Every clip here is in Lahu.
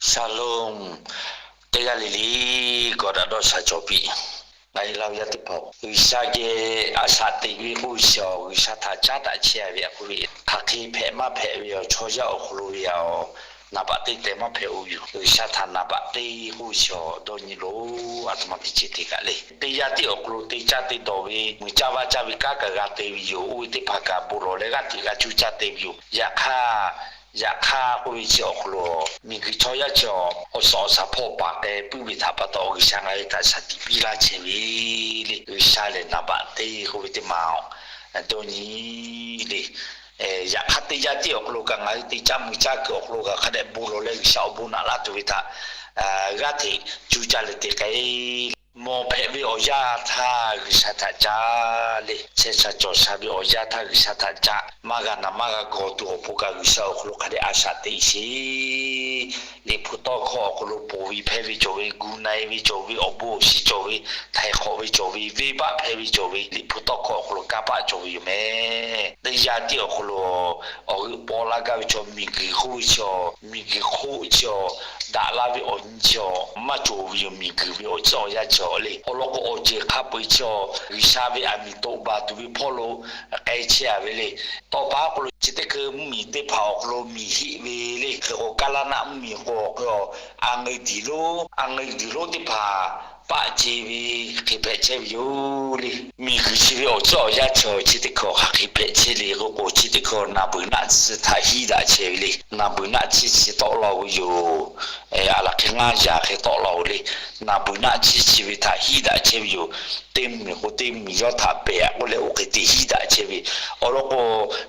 Shalom. Teˇ g'aˇ le le, gawˬ daꞈ dawˇ sha cawˬ piˇ. Ngaˬ hui Laˇ huˍ yaˇ teˇ hpaˍ, G'uiˬsha geh a shaꞈ teꞈ ve k'oˆ ve chi awˬ, G'uiˬsha htaꞈ caˉ daꞈ chehˇ ve a k'oˆ ve, hk'aˬ hk'e hpehꞈ maˇ hpehꞈ ve awˬ chaw yaˇ awˬ hk'aw lo ve a, naˍ baꞈ teˇ teh maˇ hpehꞈ-o yoˬ. G'uiˬsha htaꞈ naˍ baꞈ teˇ k'oˆ ve chi awˬ dawˇ nyi loˬ. A htoꞈ ma teˇ ceuˬ te kaꞈ le, teˇ yanˇ tiˉ awˬ hk'aw lo te caˇ te dawˬ ve, muiˬ caˇ vaˇ caˇ ve kanˉ kaꞈ g'a te ve yoˬ. Oˇ ve teˇ hpaˍ kaꞈ bon lawˬ leh g'aˇ hteꞈ g'a cuˇ caˇ te ve yoˬ. Yaꞈ hk'aˇ, yaꞈ hk'aˇ k'oˆ ve chi awˬ hk'aw lo, miˬguiˬ chaw yaˇ chi awˬ, awˬ suhˍ awˬ shaˍ hpawˇ paˍ k'ai puiˉ ve htaꞈ pa taw, G'uiˬsha ngaˬ hui htaꞈ shaˍ tiꞈ piˇ laˇ chehˇ ve le. G'uiˬsha lehˬ naˍ baꞈ teˇ k'oˆ ve teˇ ma dawˇ nyi le. Yaꞈ hk'aˇ teˇ yanˇ tiˉ awˬ hk'aw lo kaꞈ ngaˬ hui te caˇ mui caˇ kuiˬ awˬ hk'aw lo kaꞈ hk'a dehꞈ bon lawˬ leh G'uiˬsha awˬ bon naꞈ laˇ tuˬ ve htaꞈ g'aˇ hteꞈ cuˇ caˇ leh te k'ai. Mawˬ hpehꞈ ve awˬ yanˇ htaˇ G'uiˬsha htaꞈ caˇ le. Chehˇ sha cawˬ sha ve awˬ yanˇ htaˇ G'uiˬsha htaꞈ caˇ. Maˇ g'a naˬ maˇ g'a gawˬ tuˬ awˬ pon kaꞈ G'uiˬsha awˬ hk'aw lo hk'a dehꞈ a shaꞈ teꞈ sheˍ. Liꞈ hpu tawˇ hkawˇ awˬ hk'aw lo ponˬ ve hpehˇ ve cawˬ ve, gu na-e ve cawˬ ve, awˬ bon awˬ shinˉ cawˬ ve, htaiˍ hk'awꞈ ve cawˬ ve, venˇbaˆ hpehˇ ve cawˬ ve, Liꞈ hpu tawˇ hkawˇ awˬ hk'aw lo kanˇ paˆ cawˬ ve yoˬ meh. Teˇ yanˇ tiˉ awˬ hk'aw lo awˬ g'euˆ paw laˇ gaˇ ve chaw miˬguiˬ hk'oˆ ve chaw, miˬguiˬ hk'oˆ chaw, daꞈ laˇ ve awˬ nyi chaw maˇ cawˬ ve yoˬ. Miˬguiˬ ve awˬ ceuˬ awˬ yanˇ chaw le, awˬ lawn k'o awˬ ceuˬ hk'a peu-eˬ chaw, G'uiˬsha ve aˬ miˍ toꞈ baˬ tuˬ ve hpawˇ lo k'ai chehˇ a ve le. Tawˇ pa k'o lo chi teˇ hkui mvuhˇmiˬ teˇ hpaˍ awˬ hk'aw lo miˬ heˆ ve le. Hk'e k'o Kaˇlaˇ naˆ mvuhˇmiˬ k'o, a ngeu diˬ lonˉ, a ngeu diˬ lonˉ teˇ hpaˍ paˆ ce ve hk'e hpehꞈ chehˇ ve yoˬ le. Miˬguiˬ chi ve awˬ ceuˬ awˬ yanˇ chaw chi teˇ hkui hk'aˬ hk'e hpehꞈ chehˇ le k'o k'o, chi teˇ hkui naˍ beuˬ naˆ tsuhˇ htaꞈ hiˉ daꞈ chehˇ ve le. Naˍ beuˬ naˆ tsuhˇ chi tawˆ la-o ve yoˬ. A laˬ hk'e ngaˇ yaꞈ hk'e tawˆ la-o le. Naˍ beuˬ naˆ tsuhˇ chi ve htaꞈ hiˉ daꞈ chehˇ ve yoˬ. Teˇ miˬ k'o teˇ miˬ yawˇ htaꞈ pehˍ k'oˆ leh oˇ hk'e te hiˉ daꞈ chehˇ ve. Awˬ lawn k'o,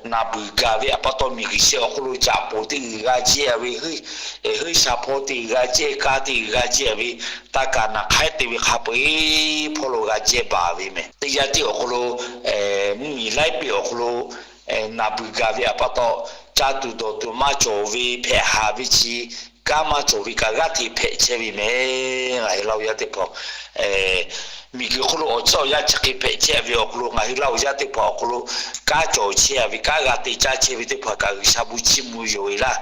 naˍ beuˬ gaˬ ve a pa taw miˬguiˬ chi awˬ hk'aw lo caꞈ poˍ teˇ g'uiˬ g'a jehˇ ve, heuˆ shaˍ hpawˇ teˇ g'uiˬ g'a jehˇ, kaˇ teˇ g'uiˬ g'a jehˇ ve, taˇ kaˍ naˍ hk'aiˉ te ve hk'a peu-eˬ hpawˇ lo g'a jehˇ baˬ ve meh. Teˇ yanˇ tiˉ awˬ hk'aw lo mvuhˇmiˬ laiˉ peꞈ awˬ hk'aw lo naˍ beuˬ gaˬ ve a pa taw, caˇ tuˬ dawˬ tuˬ maˇ cawˬ ve, hpehꞈ haˍ ve chi kanˉ maˇ cawˬ ve kaꞈ g'aˇ hteꞈ hpehꞈ chehˇ ve meh. Ngaˬ hui Laˇ huˍ yaˇ teˇ hpaˍ, miˬguiˬ hk'oˆ lo awˬ ceuˬ awˬ yanˇ chi hk'e hpehꞈ chehˇ ve awˬ hk'aw lo ngaˬ hui Laˇ huˍ yaˇ teˇ hpaˍ awˬ hk'aw lo kanˉ cawˬ chehˇ ve, kanˉ g'a te caˇ chehˇ ve teˇ hpaˍ kaꞈ G'uiˬsha bon chiˇ mvuh yoˬ ve laˇ.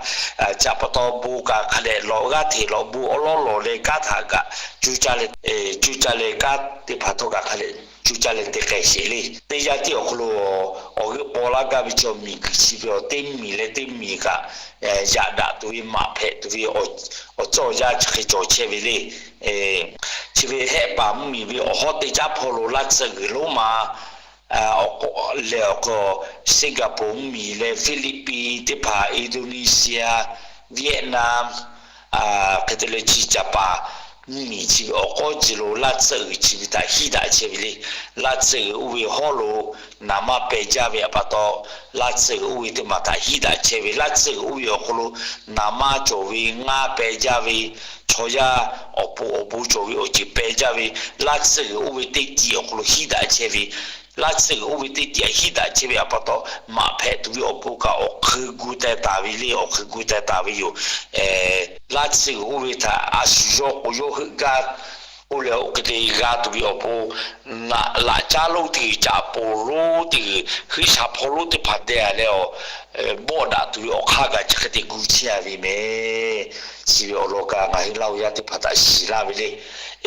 Chi pa taw bon kaꞈ hk'a dehꞈ lawˬ, g'aˇ hteꞈ lawˬ, bon awˉ lawˉ lawˬ leh kanˉ htaꞈ kaꞈ cuˇ caˇ leh, cuˇ caˇ leh kanˉ teˇ hpaˍ htawˇ kaꞈ hk'a dehꞈ cuˇ caˇ leh te k'ai sheˍ le. Teˇ yanˇ tiˉ awˬ hk'aw lo awˬ g'euˆ paw laˇ gaˇ ve chaw miˬguiˬ chi ve awˬ teˇ miˬ leh teˇ miˬ kaꞈ yaꞈ daꞈ tuˬ ve maꞈ hpehꞈ tuˬ ve awˬ ceuˬ awˬ yanˇ chi hk'e cawˬ chehˇ ve le. Chi ve Hehˆ paˍ mvuhˇmiˬ ve awˬ hawˉ teˇ caˉ hpawˇ lo laˇ tsuhˇ g'uiˬ lonˉ ma leh awˬ hk'aw, Singapore mvuhˇmiˬ leh Philippines teˇ hpaˍ, Indonesia, Vietnam, hk'e te leh chi Japan mvuhˇmiˬ chi ve awˬ k'awˇ ji lo laˇ tsuhˇ g'uiˬ chi ve htaꞈ hiˉ daꞈ chehˇ ve le. Laˇ tsuhˇ g'uiˬ oˇ ve hawˉ lo naˍ manˇ peh jaˇ ve a pa taw, laˇ tsuhˇ g'uiˬ oˇ ve teˇ maˬ htaꞈ hiˉ daꞈ chehˇ ve. Laˇ tsuhˇ g'uiˬ oˇ ve awˬ hk'aw lo naˍ manˇ cawˬ ve, ngaˇ peh jaˇ ve, chaw yaˇ awˬ pon awˬ bon cawˬ ve awˬ ceuˬ peh jaˇ ve, laˇ tsuhˇ g'uiˬ oˇ ve teˇ tiꞈ awˬ hk'aw lo hiˉ daꞈ chehˇ ve. Laˇ tsuhˇ g'uiˬ oˇ ve teˇ tiꞈ hiˉ daꞈ chehˇ ve a pa taw, maꞈ hpehꞈ tuˬ ve awˬ pon kaꞈ awˬ hk'eun gu teh taˍ ve le, awˬ hk'eun gu teh taˍ ve yoˬ. Laˇ tsuhˇ g'uiˬ oˇ ve htaꞈ a shu yawˇ k'o yawˇ heuˆ gaˇ k'oˆ leh oˇ hk'e te g'a tuˬ ve awˬ pon, laꞈ caˉ lonˉ teˇ g'uiˬ, caꞈ poˍ lonˉ teˇ g'uiˬ, heuˆ shaˍ hpawˇ lonˉ teˇ hpaˍ deh leh awˬ bawˆ daꞈ tuˬ ve awˬ hk'aˇ kaꞈ chi hk'e te gu chehˇ a ve meh. Chi ve awˬ lawn kaꞈ ngaˬ hui Laˇ huˍ yaˇ teˇ hpaˍ htaꞈ shiˍ laˇ ve le.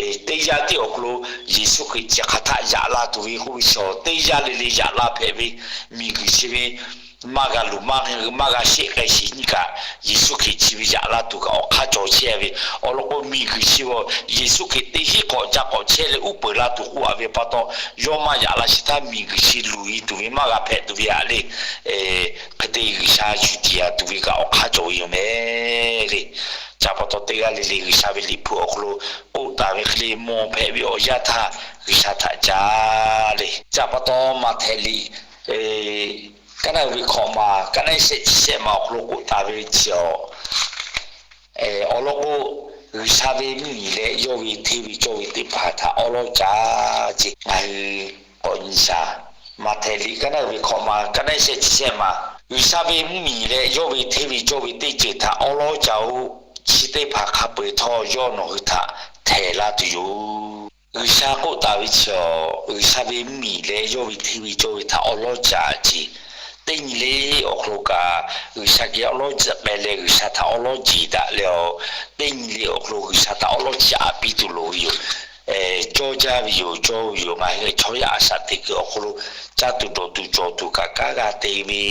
Teˇ yanˇ tiˉ awˬ hk'aw lo Yeˍsuˆ Hkriꞈ chi hk'aˬ htaˆ yaꞈ la tuˬ ve k'oˆ ve chaw teˇ yanˇ le le yaꞈ la hpehꞈ ve, miˬguiˬ chi ve maˇ g'a luˬ maˇ g'a sheˆ k'ai shiˍ nyiˇ kaꞈ, Yeˍsuˆ Hkriꞈ chi ve yaꞈ la tuˬ kaꞈ awˬ hk'aˇ cawˬ chehˇ ve. Awˬ lawn k'o miˬguiˬ chi awˬ Yeˍsuˆ Hkriꞈ teˇ hinˉ k'awꞈ ca k'awꞈ chehˇ leh uˉ peunˍ la tuˬ k'oˆ a ve pa taw, yawˇ maˇ yaꞈ la sheˍ htaˇ miˬguiˬ chi luˬ e tuˬ ve maˇ g'a hpehꞈ tuˬ ve haꞈ le. Hk'e te G'uiˬsha yuˬ tiˍ a tuˬ ve kaꞈ awˬ hk'aˇ cawˬ ve yoˬ meh le. Chi pa taw teˇ g'aˇ le le G'uiˬsha ve Liꞈ hpu awˬ hk'aw lo k'oˆ taˍ ve hk'e le, mawˬ hpehꞈ ve awˬ yanˇ htaˇ G'uiˬsha htaꞈ caˇ le. Chi pa taw Maꞈhtehˍ liꞈ kaˉ naˆ ve hkawꞈ ma, kaˉ naˆ shehˆ chi shehˆ ma awˬ hk'aw lo k'oˆ taˍ ve chi awˬ awˬ lawn k'o, G'uiˬsha ve mvuhˇmiˬ leh yawˇ ve hteˇ ve cawˇ ve teˇ hpaˍ htaꞈ awˉ lawˉ caˇ ce. Ngaˬ hui k'awꞈ nyi shaˍ. Maꞈhtehˍ liꞈ kaˉ naˆ ve hkawꞈ ma, kaˉ naˆ shehˆ chi shehˆ ma, G'uiˬsha ve mvuhˇmiˬ leh yawˇ ve hteˇ ve cawˇ ve teˇ ceuˬ htaꞈ awˉ lawˉ caˇ-oˆ. Chi teˇ hpaˍ hk'a peu-eˬ htawˇ yawˇ nawˬ hui htaꞈ htehˍ laˇ tuˬ yoˬ. G'uiˬsha k'oˆ taˍ ve chi awˬ, G'uiˬsha ve mvuhˇmiˬ leh yawˇ ve hteˇ ve cawˇ ve htaꞈ awˉ lawˉ caˇ ce. Teˇ nyi le awˬ hk'aw lo kaꞈ G'uiˬsha geh awˉ lawˉ jiˆ k'ai leh G'uiˬsha htaꞈ awˉ lawˉ jeˬ daꞈ leh a, teˇ nyi le awˬ hk'aw lo G'uiˬsha htaꞈ awˉ lawˉ chiˇ aꞈ piˇ tuˬ loˍ ve yoˬ. Cawˇ jaˇ ve yoˬ, cawˇ ve yoˬ. Ngaˬ hui chaw yaˇ a shaꞈ teꞈ kuiˬ awˬ hk'aw lo caˇ tuˬ dawˬ tuˬ cawˬ tuˬ kaꞈ kanˉ g'a te ve,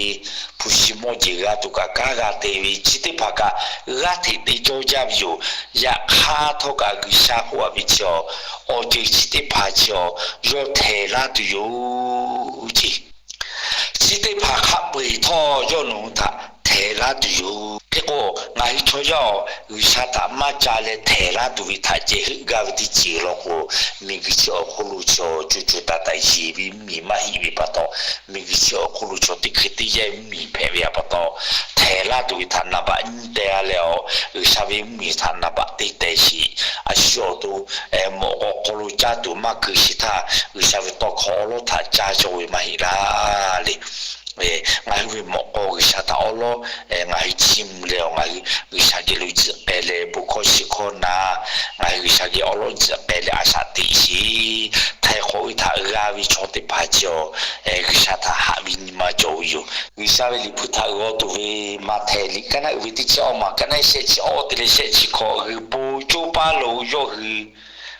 hpu shi mawˇ jeˬ g'a tuˬ kaꞈ kanˉ g'a te ve, chi teˇ hpaˍ kaꞈ g'aˇ hteꞈ te cawˇ jaˇ ve yoˬ. Yaꞈ hk'aˇ htawˇ kaꞈ G'uiˬsha k'oˆ a ve chi a, awˬ ceuˬ chi teˇ hpaˍ chi a, yawˇ htehˍ laˇ tuˬ yoˬ ce. Chi teˇ hpaˍ hk'a peu-eˬ htawˇ yawˇ nawˬ hui htaꞈ htehˍ laˇ tuˬ yoˬ. Hk'e k'o, ngaˬ hui chaw yaˇ a, G'uiˬsha htaꞈ maˇ ca leh htehˍ laˇ tuˬ ve htaꞈ ceh heuˆ gaˇ ve teˇ ceuˬ law k'o, miˬguiˬ chi awˬ hk'oˆ lo chaw co co taiˍ taiˍ yeˬ ve mvuhˇmiˬ maˇ heˆ ve pa taw, miˬguiˬ chi awˬ hk'oˆ lo chaw teˇ hkui teˇ yanˇ mvuhˇmiˬ hpehꞈ ve pa taw, htehˍ laˇ tuˬ ve htaꞈ naˍ baꞈ nyi teh a leh a, G'uiˬsha ve mvuhˇmiˬ htaꞈ naˍ baꞈ te teh sheˍ. A shu awˬ to mawꞈ k'aw hk'aw lo caˇ tuˬ maˇ keu sheˍ htaˇ, G'uiˬsha ve tawˇ hkawˇ awˉ lawˉ htaꞈ caˇ cawˇ ve maˇ heˆ laˇ le. Ngaˬ hui ve mawꞈ k'aw G'uiˬsha htaꞈ awˉ lawˉ ngaˬ hui chiˇ mvuh leh a, ngaˬ hui G'uiˬsha geh lo jiˆ k'ai leh bon hkawˇ shiˍ hkawˇ na, ngaˬ hui G'uiˬsha geh awˉ lawˉ jiˆ k'ai leh a shaꞈ teꞈ sheˍ. Htaiˍ hk'awꞈ ve htaꞈ g'a ve chaw teˇ hpaˍ chi a, G'uiˬsha htaꞈ haꞈ ve nyi ma cawˬ ve yoˬ. G'uiˬsha ve liꞈ hpu htaꞈ g'aw tuˬ ve Maꞈhtehˍ liꞈ kaˉ naˆ uiˍ ve teˇ chi awˇ maˬ kaˉ naˆ shehˆ chi awˇ te leh shehˆ chi hkawꞈ, g'uiˬ po coˇ paˇ lo yawˇ hui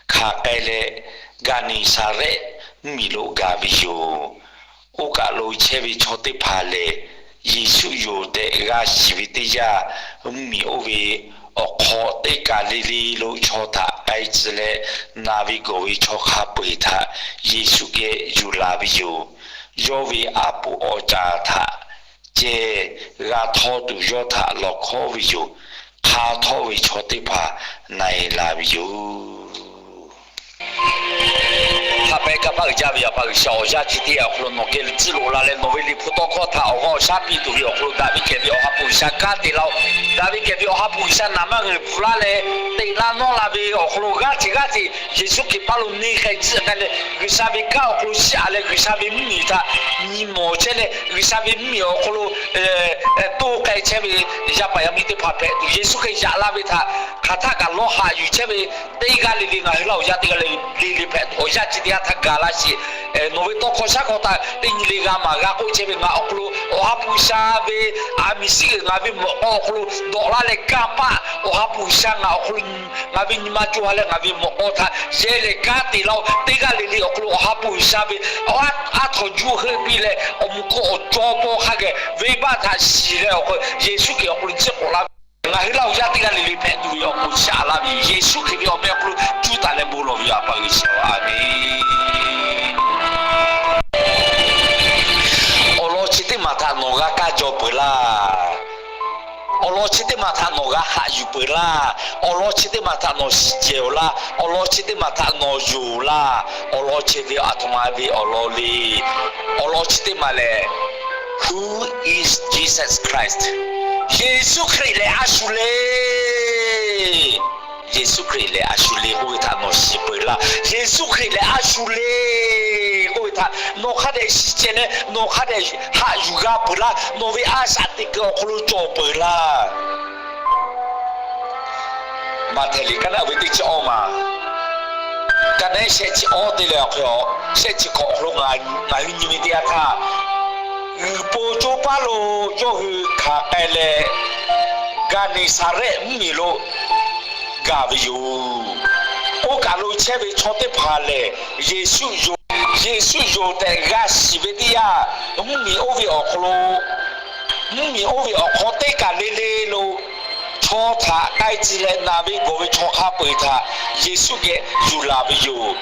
hkanˍ k'ai leh, Gaˍneˍsaˍrehˆ mvuhˇmiˬ lo gaˬ ve yoˬ. Oˇ kaˬ lo chehˇ ve chaw teˇ hpaˍ lehˬ, Yeˍsuˆ yoˬ tehꞈ g'a shiˍ ve teˇ yanˇ, mvuhˇmiˬ oˇ ve awˬ hk'aw teˇ kaˬ le le lo chaw htaꞈ k'ai tcuh leh, naˬ ve gawˬ ve chaw hk'a peu-eˬ htaꞈ Yeˍsuˆ geh yuˬ laˬ ve yoˬ. Yawˇ ve aˉ poꞈ awˬ caˍ htaꞈ ceh g'a htawˇ tuˬ yawˇ htaꞈ lawˬ hkawˉ ve yoˬ. Hk'a htawˇ ve chaw teˇ hpaˍ na-e la ve yoˬ. Haꞈ pehˍ kanˇ paˆ uiˍ jaˇ ve Yaꞈ pa G'uiˬsha, awˬ yanˇ chi teˇ yanˇ awˬ hk'aw lo nawˬ geh tcuhˉ loꞈ la leh nawˬ ve liꞈ hpu tawˇ hkawˇ htaꞈ awˬ g'aˇ awˬ shaˉ piˇ tuˬ ve awˬ hk'aw lo daꞈ ve kehˬ ve Awˬ ha hpu G'uiˬsha kanˉ te laˇ-oˆ. Daꞈ ve kehˬ ve Awˬ ha hpu G'uiˬsha naˍ manˇ g'uiˬ hpu laˇ leh teꞈ la nawˇ la ve awˬ hk'aw lo g'aˇ hteꞈ g'aˇ hteꞈ Yeˍsuˆ Hkriꞈ paˇ lo neˇ k'ai tcuhˆ k'ai leh G'uiˬsha ve kanˉ awˬ hk'aw lo chiˇ aꞈ leh G'uiˬsha ve mvuhˇmiˬ htaꞈ nyi mawˬ chehˇ leh G'uiˬsha ve mvuhˇmiˬ awˬ hk'aw lo toˇ k'ai chehˇ ve yaˇ paˍ yaˇ miˇ teˇ hpaˍ hpehꞈ tuˬ, Yeˍsuˆ Hkriꞈ yaꞈ la ve htaꞈ hk'aˬ htaˆ kaꞈ lawˇ haꞈ yuˬ chehˇ ve teˇ g'aˇ le le ngaˬ hui laˇ awˬ yanˇ teˇ g'aˇ le le hpehꞈ tuˬ awˬ yanˇ chi teˇ g'aˇ htaˇ gaˬ laˇ sheˍ. Nawˬ ve tawˇ hkawˇ shaˉ hkawˇ htaꞈ teˇ nyi le g'a maˍ g'a k'oˆ chehˇ ve ngaˬ awˬ hk'aw lo Awˬ ha hpu G'uiˬsha ve aˬ miˍ shiˉ g'uiˬ ngaˬ ve mawꞈ k'aw awˬ hk'aw lo dawꞈ laˇ leh kanˇ paˆ Awˬ ha hpu G'uiˬsha ngaˬ awˬ hk'aw lo ngaˬ ve nyi ma co ha leh ngaˬ ve mawꞈ k'aw htaꞈ yehˇ leh kanˉ te laˇ-oˆ. Teˇ g'aˇ le le awˬ hk'aw lo Awˬ ha hpu G'uiˬsha ve aˉ htoꞈ juˇ heuˆ piˇ leh awˬ moˍ hkawˇ awˬ cawˇ pawˇ hk'a geh venˇbaˆ htaꞈ shiˍ leh awˬ hk'aw Yeˍsuˆ Hkriꞈ awˬ hk'aw lo tcuhˉ k'awꞈ laˇ ve ngaˬ hui laˇ awˬ yanˇ teˇ g'aˇ le le hpehꞈ tuˬ ve awˬ pon shaꞈ laˇ ve yoˬ. Yeˍsuˆ Hkriꞈ ve awˬ meh awˬ hk'aw lo cuˇ taˍ leh bon lawˬ ve yoˬ, Yaꞈ pa G'uiˬsha. Aˬ miˍ. Awˬ lawn chi teˇ maˬ htaꞈ nawˬ g'a kaˇ jaw peuˬ laˇ. Awˬ lawn chi teˇ maˬ htaꞈ nawˬ g'a haꞈ yuˬ peuˬ laˇ. Awˬ lawn chi teˇ maˬ htaꞈ nawˬ shiˍ cehˬ-oˬ laˇ. Awˬ lawn chi teˇ maˬ htaꞈ nawˬ yonˍ-oˬ laˇ. Awˬ lawn chi ve aˬ htoꞈ ma ve awˬ lawn le. Awˬ lawn chi teˇ maˬ lehˬ, Who is Jesus Christ? Yeˍsuˆ Hkriꞈ lehˬ a shu le. Yeˍsuˆ Hkriꞈ lehˬ a shu le k'oˆ ve htaꞈ nawˬ shiˍ peuˬ laˇ. Yeˍsuˆ Hkriꞈ lehˬ a shu le k'oˆ ve htaꞈ nawˬ hk'a dehꞈ shiˍ cehˬ leh nawˬ hk'a dehꞈ haꞈ yuˬ g'a peuˬ laˇ. Nawˬ ve a shaꞈ teꞈ kuiˬ awˬ hk'aw lo cawˬ peuˬ laˇ. Maꞈhtehˍ liꞈ kaˉ naˆ ve teˇ chi awˇ maˬ, kaˉ naˆ shehˆ chi awˇ te leh awˬ hk'e a, shehˆ chi hk'awꞈ awˬ hk'aw lo ngaˬ hui nyi ve teˇ yanˇ htaˇ, g'uiˬ po coˇ paˉ lo yawˇ hui hkanˍ k'ai leh, Gaˍneˍsaˍrehˆ mvuhˇmiˬ lo gaˬ ve yoˬ. Oˇ kaˬ lo chehˇ ve chaw teˇ hpaˍ lehˬ, Yeˍsuˆ yoˬ, Yeˍsuˆ yoˬ tehꞈ g'a shiˍ ve teˇ yanˇ, mvuhˇmiˬ oˇ ve awˬ hk'aw lo, mvuhˇmiˬ oˇ ve awˬ hk'aw teˇ kaˬ le le lo chaw htaꞈ k'ai tcuh leh naˬ ve gawˬ ve chaw hk'a peu-eˬ htaꞈ Yeˍsuˆ geh yuˬ laˬ ve yoˬ.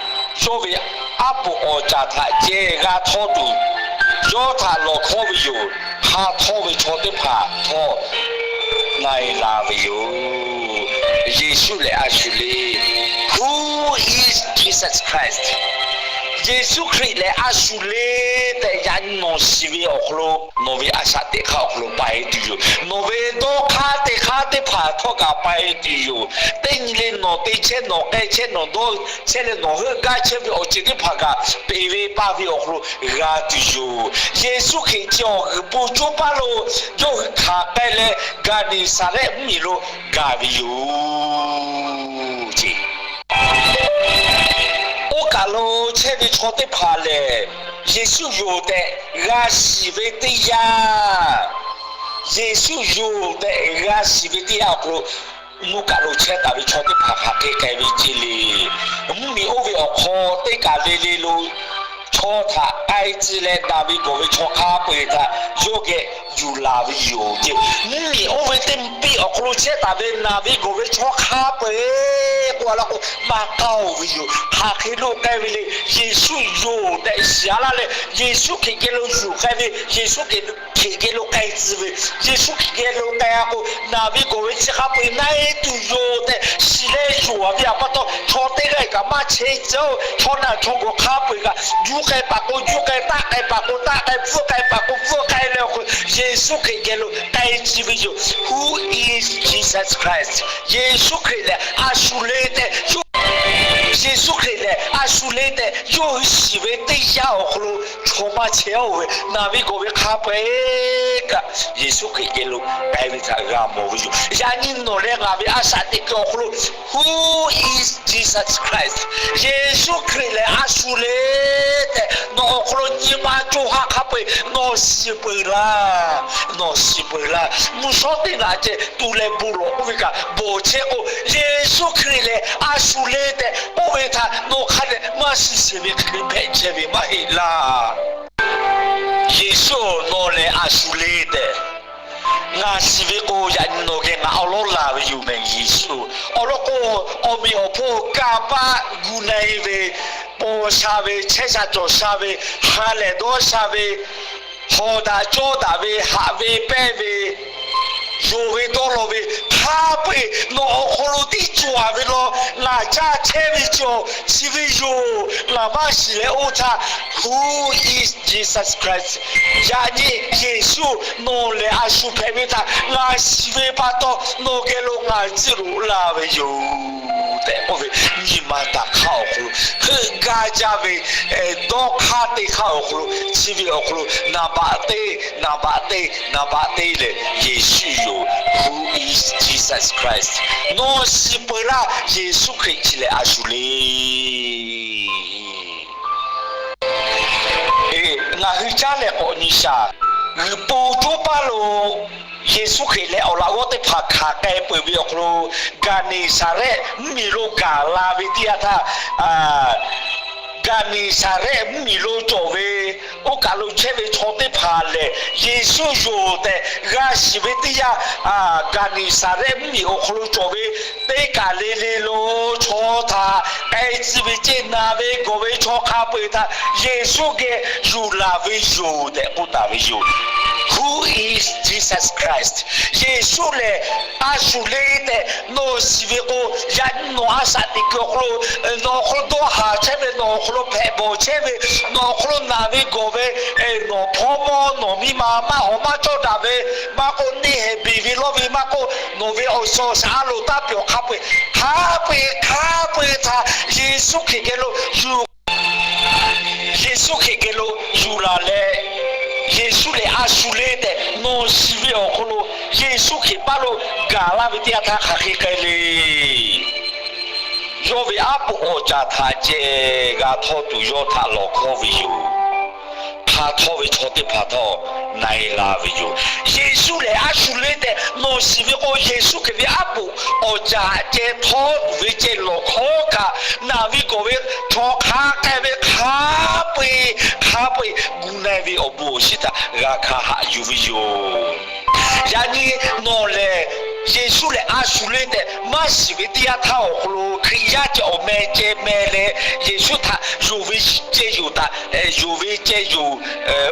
Yawˇ ve aˉ poꞈ awˬ caˍ htaꞈ ceh g'a htawˇ tuˬ, yawˇ htaꞈ lawˬ hkawˉ ve yoˬ. Hk'a htawˇ ve chaw teˇ hpaˍ htawˇ na-e la ve yoˬ. Yeˍsuˆ lehˬ a shu le. Who is Jesus Christ? Yeˍsuˆ Hkriꞈ lehˬ a shu le tehꞈ yaꞈ nyi nawˬ shiˍ ve awˬ hk'aw lo, nawˬ ve a shaꞈ teꞈ hk'aˇ awˬ hk'aw lo paiˍ tuˬ yoˬ. Nawˬ ve dawˇ hk'aˇ teˇ hk'aˇ teˇ hpaˍ htawˇ kaꞈ paiˍ tuˬ yoˬ. Teˇ nyi le nawˬ te chehˇ, nawˬ k'ai chehˇ, nawˬ dawˇ chehˇ leh nawˬ heuˆ gaˇ chehˇ ve awˬ ceuˬ teˇ hpaˍ kaꞈ, peˍ ve paˇ ve awˬ hk'aw lo g'a tuˬ yoˬ. Yeˍsuˆ Hkriꞈ chi awˬ g'uiˬ po coˇ paˉ lo yawˇ hui hkanˍ k'ai leh, Gaˍneˍsaˍrehˆ mvuhˇmiˬ lo gaˬ ve yoˬ ce. Oˇ kaˬ lo chehˇ ve chaw teˇ hpaˍ lehˬ, Yeˍsuˆ yoˬ tehꞈ g'a shiˍ ve teˇ yanˇ, Yeˍsuˆ yoˬ tehꞈ g'a shiˍ ve teˇ yanˇ awˬ hk'aw lo, mvuhˇ kaˆ lo chehˇ taˍ ve chaw teˇ hpaˍ hk'aˬ hk'e k'ai ve ce le. Mvuhˇmiˬ oˇ ve awˬ hk'aw teˇ kaˬ le le lo chaw htaꞈ k'ai tcuh leh daꞈ ve gawˬ ve chaw hk'a peu-eˬ htaꞈ yawˇ geh yuˬ laˬ ve yoˬ ce. Mvuhˇmiˬ oˇ ve teˇ piˇ awˬ hk'aw lo chehˇ taˍ ve naˬ ve gawˬ ve chaw hk'a peu-eˬ k'o a la k'o maˇ k'aoˆ ve yoˬ. Hk'aˬ hk'e lo k'ai ve le. Yeˍsuˆ yoˬ tehꞈ shiˍ a laˇ leh, Yeˍsuˆ Hkriꞈ geh lo yuˬ k'ai ve, Yeˍsuˆ Hkriꞈ geh lo k'ai tcuh ve, Yeˍsuˆ Hkriꞈ geh lo k'ai a k'o, naˬ ve gawˬ ve chi hk'a peu-eˬ na-e tuˬ yoˬ tehꞈ shiˍ leh yonˍ a ve pa taw, chaw teˇ g'aˇ kaꞈ maˇ chehˇ ce-oˬ. Chaw naˬ chaw gawˬ hk'a peu-eˬ kaꞈ, juˇ k'ai paˍ k'o juˇ k'ai, taˆ k'ai paˍ k'o taˆ k'ai, pfuhˆ k'ai paˍ k'o pfuhˆ k'ai leh awˬ hk'aw lo Yeˍsuˆ Hkriꞈ geh lo k'ai tcuh ve yoˬ. Who is Jesus Christ? Yeˍsuˆ Hkriꞈ lehˬ a shu le tehꞈ yawˇ, Yeˍsuˆ Hkriꞈ lehˬ a shu le tehꞈ yawˇ hui shiˍ ve teˇ yanˇ awˬ hk'aw lo, chaw maˇ chehˇ-oˬ ve naˬ ve gawˬ ve hk'a peu-eˬ kaꞈ Yeˍsuˆ Hkriꞈ geh lo k'ai ve htaꞈ g'a mawˬ ve yoˬ. Yaꞈ nyi nawˬ leh ngaˬ ve a shaꞈ teꞈ kuiˬ awˬ hk'aw lo, Who is Jesus Christ? Yeˍsuˆ Hkriꞈ lehˬ a shu le tehꞈ nawˬ awˬ hk'aw lo nyi ma co ha hk'a peu-eˬ nawˬ shiˍ peuˬ laˇ. Nawˬ shiˍ peuˬ laˇ. Mvuhˇ shawˉ teˇ naꞈ ceh tu leh bon lawˬ k'oˆ ve kaꞈ bawˬ chehˇ k'o, Yeˍsuˆ Hkriꞈ lehˬ a shu le tehꞈ k'oˆ ve htaꞈ nawˬ hk'a dehꞈ maˇ shiˍ sheˍ ve hk'e le hpehꞈ chehˇ ve maˇ heˆ laˇ. Yeˍsuˆ-oˬ, nawˬ lehˬ a shu le tehꞈ ngaˬ shiˍ ve k'o, yaꞈ nyi nawˬ geh ngaˬ awˉ lawˉ laˬ ve yoˬ mehˍ Yeˍsuˆ. Awˬ lawn k'o, awˬ meꞈ awˬ hponˇ kanˇ paˆ gu na-e ve, paw sha ve, chehˇ sha cawˬ sha ve, ha lehˬ dawˇ sha ve, hawˍ daꞈ cawˇ daꞈ ve, haꞈ ve pehnˇ ve, yonˍ ve dawˇ law ve, hk'a peu-eˬ nawˬ awˬ hk'aw lo tiˉ cawˬ a ve law, ngaˬ caˇ chehˇ ve cawˬ chi ve yoˬ. Ngaˬ maˇ shiˍ leh oˇ htaˇ, Who is Jesus Christ? Yaꞈ nyi Yeˍsuˆ nawˬ lehˬ a shu hpehꞈ ve htaꞈ ngaˬ shiˍ ve pa taw, nawˬ geh lo ngaˬ tcuhˉ loꞈ la ve yoˬ tehꞈ k'oˆ ve, nyi ma taˍ hk'aˇ awˬ hk'aw lo heuˆ gaˇ jaˇ ve dawˇ hk'aˇ teˇ hk'aˇ awˬ hk'aw lo, chi ve awˬ hk'aw lo naˍ baꞈ teˇ, naˍ baꞈ teˇ, naˍ baꞈ teˇ lehˬ Yeˍsuˆ yoˬ. Who is Jesus Christ? Nawˬ shiˍ peuˬ laˇ. Yeˍsuˆ Hkriꞈ chi lehˬ a shu le. Ngaˬ hui caˉ leh k'awꞈ nyi shaˍ. G'uiˬ po coˇ paˇ lo Yeˍsuˆ Hkriꞈ leh awˬ laꞈ g'awˇ teˇ hpaˍ hkanˍ k'ai peuˬ ve awˬ hk'aw lo, Gaˍneˍsaˍrehˆ mvuhˇmiˬ lo gaˬ la ve teˇ yanˇ htaˇ, Gaˍneˍsaˍrehˆ mvuhˇmiˬ lo cawˬ ve, oˇ kaˬ lo chehˇ ve chaw teˇ hpaˍ lehˬ, Yeˍsuˆ yoˬ tehꞈ g'a shiˍ ve teˇ yanˇ, Gaˍneˍsaˍrehˆ mvuhˇmiˬ awˬ hk'aw lo cawˬ ve teˇ kaˬ le le lo chaw htaꞈ k'ai tcuh ve ceˇ, naˬ ve gawˬ ve chaw hk'a peu-eˬ htaꞈ Yeˍsuˆ geh yuˬ laˬ ve yoˬ tehꞈ k'oˆ taˍ ve yoˬ. Who is Jesus Christ? Yeˍsuˆ lehˬ a shu le tehꞈ nawˬ shiˍ ve k'o, yaꞈ nyi nawˬ a shaꞈ teꞈ kuiˬ awˬ hk'aw lo, nawˬ awˬ hk'aw lo dawˇ haˍ chehˇ ve, nawˬ awˬ hk'aw lo hpehꞈ bawˬ chehˇ ve, nawˬ awˬ hk'aw lo naˬ ve gawˬ ve, nawˬ hpawˇ mawˇ nawˬ miˇ ma maˇ hawˍ maˇ cawˇ daꞈ ve, maˇ k'oˆ neˇ hehˍ beˬ ve lawˇ ve, maˇ k'oˆ nawˬ ve awˬ suhˍ awˬ shaˍ a loˍ taˇ pyawˬ hk'a peu-eˬ, hk'a peu-eˬ hk'a peu-eˬ htaꞈ Yeˍsuˆ Hkriꞈ geh lo yuˬ Yeˍsuˆ Hkriꞈ geh lo yuˬ laˬ leh, Yeˍsuˆ lehˬ a shu le tehꞈ nawˬ shiˍ ve awˬ hk'aw lo, Yeˍsuˆ Hkriꞈ paˇ lo gaˬ laˇ ve teˇ yanˇ htaˇ hk'aˬ hk'e k'ai le. Yawˇ ve aˉ poꞈ awˬ caˍ htaꞈ ceh g'a htawˇ tuˬ yawˇ htaꞈ lawˬ hkawˇ ve yoˬ. Hk'a htawˇ ve chaw teˇ hpaˍ htawˇ na-e la ve yoˬ. Yeˍsuˆ lehˬ a shu le tehꞈ nawˬ shiˍ ve k'o, Yeˍsuˆ Hkriꞈ ve aˉ poꞈ awˬ caˍ ceh htawˇ tuˬ ve ceh lawˬ hkawˇ kaꞈ, naˬ ve gawˬ ve chaw hk'a k'ai ve hk'a peu-eˬ hk'a peu-eˬ gu na-e ve awˬ bon awˬ shinˉ htaꞈ g'a hkanˍ haꞈ yuˬ ve yoˬ. Yaꞈ nyi nawˬ lehˬ Yeˍsuˆ lehˬ a shu le tehꞈ maˇ shiˍ ve teˇ yanˇ htaˇ awˬ hk'aw lo, Hkriꞈ yaˇ ceh awˬ meh ceh meh leh Yeˍsuˆ htaꞈ yonˍ ve ceh yonˍ htaꞈ, yonˍ ve ceh yonˍ,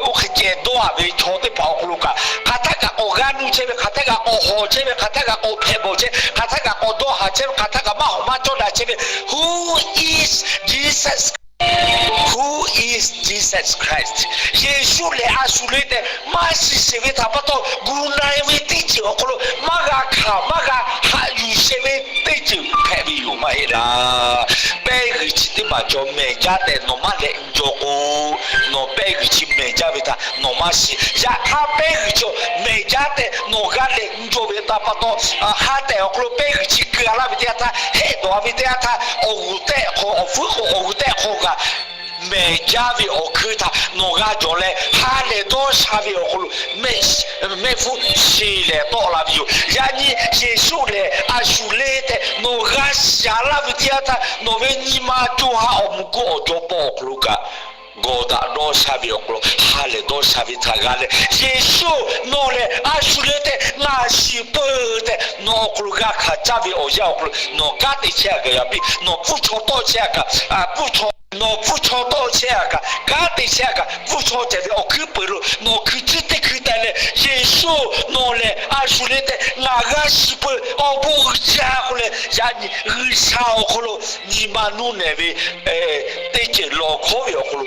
oˇ hk'e ceh dawˇ a ve chaw teˇ hpaˍ awˬ hk'aw lo kaꞈ, hk'aˬ htaˇ kaꞈ k'awꞈ g'aˇ nuˇ chehˇ ve, hk'aˬ htaˇ kaꞈ k'awꞈ hawˍ chehˇ ve, hk'aˬ htaˇ kaꞈ k'awꞈ hpehꞈ bawˬ chehˇ, hk'aˬ htaˇ kaꞈ k'awꞈ dawˇ haˍ chehˇ ve, hk'aˬ htaˇ kaꞈ maˇ hawˍ maˇ cawˇ daꞈ chehˇ ve, Who is Jesus? Who is Jesus Christ? Yeˍsuˆ lehˬ a shu le tehꞈ maˇ shiˍ sheˍ ve htaꞈ pa taw, gu na-e ve teˇ ceuˬ awˬ hk'aw lo maˇ g'a hkanˍ maˇ g'a haꞈ yuˬ sheˍ ve teˇ ceuˬ hpehꞈ ve yoˬ maˇ heˆ laˇ. Pehˇ g'uiˬ chi teˇ maˬ cawˬ mehˬ jaˇ tehꞈ nawˬ maˇ lehꞈ jaw k'o, nawˬ pehˇ g'uiˬ chi mehˬ jaˇ ve htaꞈ nawˬ maˇ shiˍ. Yaꞈ hk'aˇ pehˇ g'uiˬ cawˬ mehˬ jaˇ tehꞈ nawˬ g'a lehꞈ jaw ve htaꞈ pa taw, ha tehˬ awˬ hk'aw lo pehˇ g'uiˬ chi keu a laˇ ve teˇ yanˇ htaˇ, hehˆ dawˬ a ve teˇ yanˇ htaˇ, awˬ g'uˬ tehˆ hk'aw, awˬ fuiˉ k'o awˬ g'uˬ tehˆ hk'aw kaꞈ pehˬ jaˇ ve awˬ hkui htaꞈ nawˬ g'a cawˬ leh, ha lehˬ dawˇ sha ve awˬ hk'aw lo mehˆ, mehˆ hpfuhˇ sheˍ lehˍ tawˆ la ve yoˬ. Yaꞈ nyi Yeˍsuˆ lehˬ a shu le tehꞈ nawˬ g'a shiˍ a laˇ ve teˇ yanˇ htaˇ, nawˬ ve nyi ma co ha awˬ moˍ ko awˬ jaw paw awˬ hk'aw lo kaꞈ gawˬ daꞈ dawˇ sha ve awˬ hk'aw lo ha lehˬ dawˇ sha ve htaꞈ g'a leh, Yeˍsuˆ nawˬ lehˬ a shu le tehꞈ ngaˬ shiˍ peuˬ tehꞈ nawˬ awˬ hk'aw lo g'a hkanˍ caˇ ve awˬ yanˇ awˬ hk'aw lo nawˬ kanˉ te chehˇ a kaꞈ yaꞈ piˇ, nawˬ pfuhˇ chaw tawˆ chehˇ a kaꞈ, pfuhˇ chaw nawˬ pfuhˇ chaw tawˆ chehˇ a kaꞈ, kanˉ te chehˇ a kaꞈ, pfuhˇ chaw cehˬ ve awˬ hkuiˉ peuˬ lo nawˬ hkui ciˉ teˇ hkui teh leh, Yeˍsuˆ nawˬ lehˬ a shu le tehꞈ ngaˬ g'a shiˍ peuˬ. Awˬ bon g'a jaˇ k'oˆ leh, yaꞈ nyi G'uiˬsha awˬ hk'aw lo nyi ma nuˇ nehˬ ve teˇ ceuˬ lawˬ hkawˉ ve awˬ hk'aw lo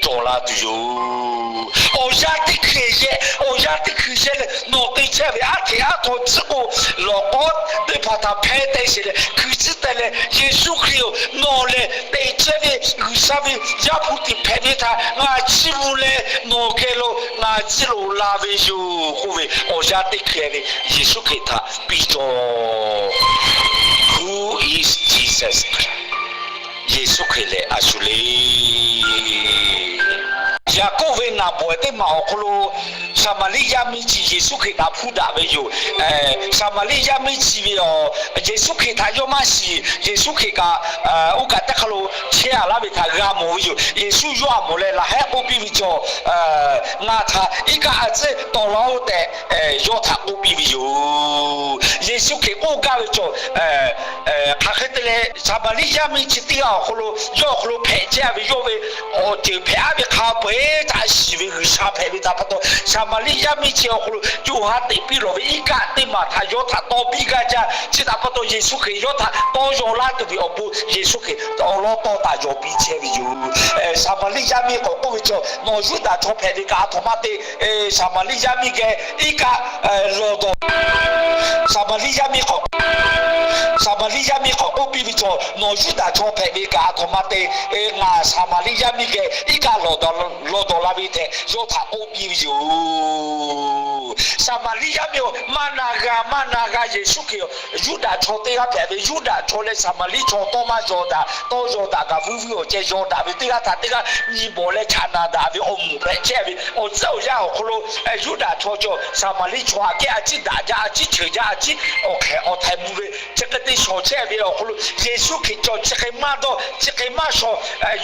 cawˬ la tuˬ yoˬ. Awˬ yanˇ teˇ hkeh yehˇ, awˬ yanˇ teˇ hkeh yehˇ leh nawˬ te chehˇ ve aˉ hteꞈ aˉ htaw tcuhˉ k'o, lawˬ k'awˉ teˇ hpaˍ htaꞈ hpeh teh sheˍ leh hkui ciˉ teh leh, Yeˍsuˆ Hkriꞈ-oˬ, nawˬ lehˬ te chehˇ ve G'uiˬsha ve Yaˇ hpu tiꞈ hpehꞈ ve htaꞈ ngaˬ chiˇ mvuh leh nawˬ geh lo ngaˬ tcuhˉ loꞈ la ve yoˬ k'oˆ ve awˬ yanˇ teˇ hkeh ve Yeˍsuˆ Hkriꞈ htaꞈ piˇ cawˬ. Who is Jesus Christ? Yeˍsuˆ Hkriꞈ lehˬ a shu le. Yaˍkoˆ ve naˍ bawˬ teˇ maˬ awˬ hk'aw lo Saˍmaˍriˆ yaˇ miˇ chi Yeˍsuˆ Hkriꞈ htaꞈ hpuˇ daꞈ ve yoˬ. Saˍmaˍriˆ yaˇ miˇ chi ve a, Yeˍsuˆ Hkriꞈ htaꞈ yawˇ maˇ shiˍ. Yeˍsuˆ Hkriꞈ kaꞈ oˇ kaꞈ teˇ hk'a lo chehˇ a laˇ ve htaꞈ g'a mawˬ ve yoˬ. Yeˍsuˆ yawˇ htaꞈ mawˬ leh laˬ hehˉ k'oˆ piˇ ve cawˬ, Ngaˬ htaꞈ iˉ kaˆ a tcuhˉ tawˍ laˇ-oˆ tehꞈ yawˇ htaꞈ k'oˆ piˇ ve yoˬ. Yeˍsuˆ Hkriꞈ k'oˆ gaˇ ve cawˬ, hk'aˬ hk'e te leh Saˍmaˍriˆ yaˇ miˇ chi teˇ g'aˇ awˬ hk'aw lo yawˇ awˬ hk'aw lo hpehꞈ chehˇ ve yawˇ ve awˬ ceuˬ hpehꞈ aˉ ve hk'a peu-eˬ htaꞈ shiˍ ve G'uiˬsha hpehꞈ ve htaꞈ pa taw, Saˍmaˍriˆ yaˇ miˇ chi awˬ hk'aw lo co ha teꞈ piˇ lawˬ ve iˉ kaˆ teˇ maˬ htaꞈ yawˇ htaꞈ tawˇ piˇ gaˇ jaˇ. Chi htaꞈ pa taw Yeˍsuˆ Hkriꞈ yawˇ htaꞈ tawˇ yaw laˇ tuˬ ve awˬ bon Yeˍsuˆ Hkriꞈ awˬ lawn tawˇ taˍ yaw piˇ chehˇ ve yoˬ. Saˍmaˍriˆ yaˇ miˇ k'awꞈ k'oˆ ve cawˬ, Nawˬ Yuˇdaꞈ chaw hpehꞈ ve kaꞈ a htoꞈ ma te Saˍmaˍriˆ yaˇ miˇ geh iˉ kaˆ lawˬ dawˬ Saˍmaˍriˆ yaˇ miˇ k'awꞈ, Saˍmaˍriˆ yaˇ miˇ k'awꞈ k'oˆ piˇ ve cawˬ, Nawˬ Yuˇdaꞈ chaw hpehꞈ ve kaꞈ a htoꞈ ma te, ngaˬ Saˍmaˍriˆ yaˇ miˇ geh iˉ kaˆ lawˬ dawˬ la ve tehꞈ yawˇ htaꞈ k'oˆ piˇ ve yoˬ. Saˍmaˍriˆ yaˇ miˇ-oˬ, maˇ na g'a maˇ na g'a Yeˍsuˆ Hkriꞈ Yuˇdaꞈ chaw teˇ g'aˇ hpehꞈ ve, Yuˇdaꞈ chaw leh Saˍmaˍriˆ chaw tawˇ maˇ yaw daꞈ, tawˇ yaw daꞈ kaꞈ vuiˇ vuiˇ awˬ ceh yaw daꞈ ve teˇ g'aˇ htaꞈ teˇ g'aˇ nyi bawˬ leh chaꞈ naˬ daꞈ ve awˬ moˍ hpehꞈ chehˇ ve awˬ tcuhˉ awˬ yanˇ awˬ hk'aw lo, Yuˇdaꞈ chaw cawˬ Saˍmaˍriˆ chaw aꞈ kehˉ a ciˉ daꞈ jaˇ, a ciˉ ceuˬ jaˇ, a ciˉ awˬ hk'ehꞈ awˬ htaiˍ mvuh ve chi hk'e te shawˍ chehˇ ve awˬ hk'aw lo, Yeˍsuˆ Hkriꞈ cawˬ chi hk'e maˇ dawˇ, chi hk'e maˇ shawˍ,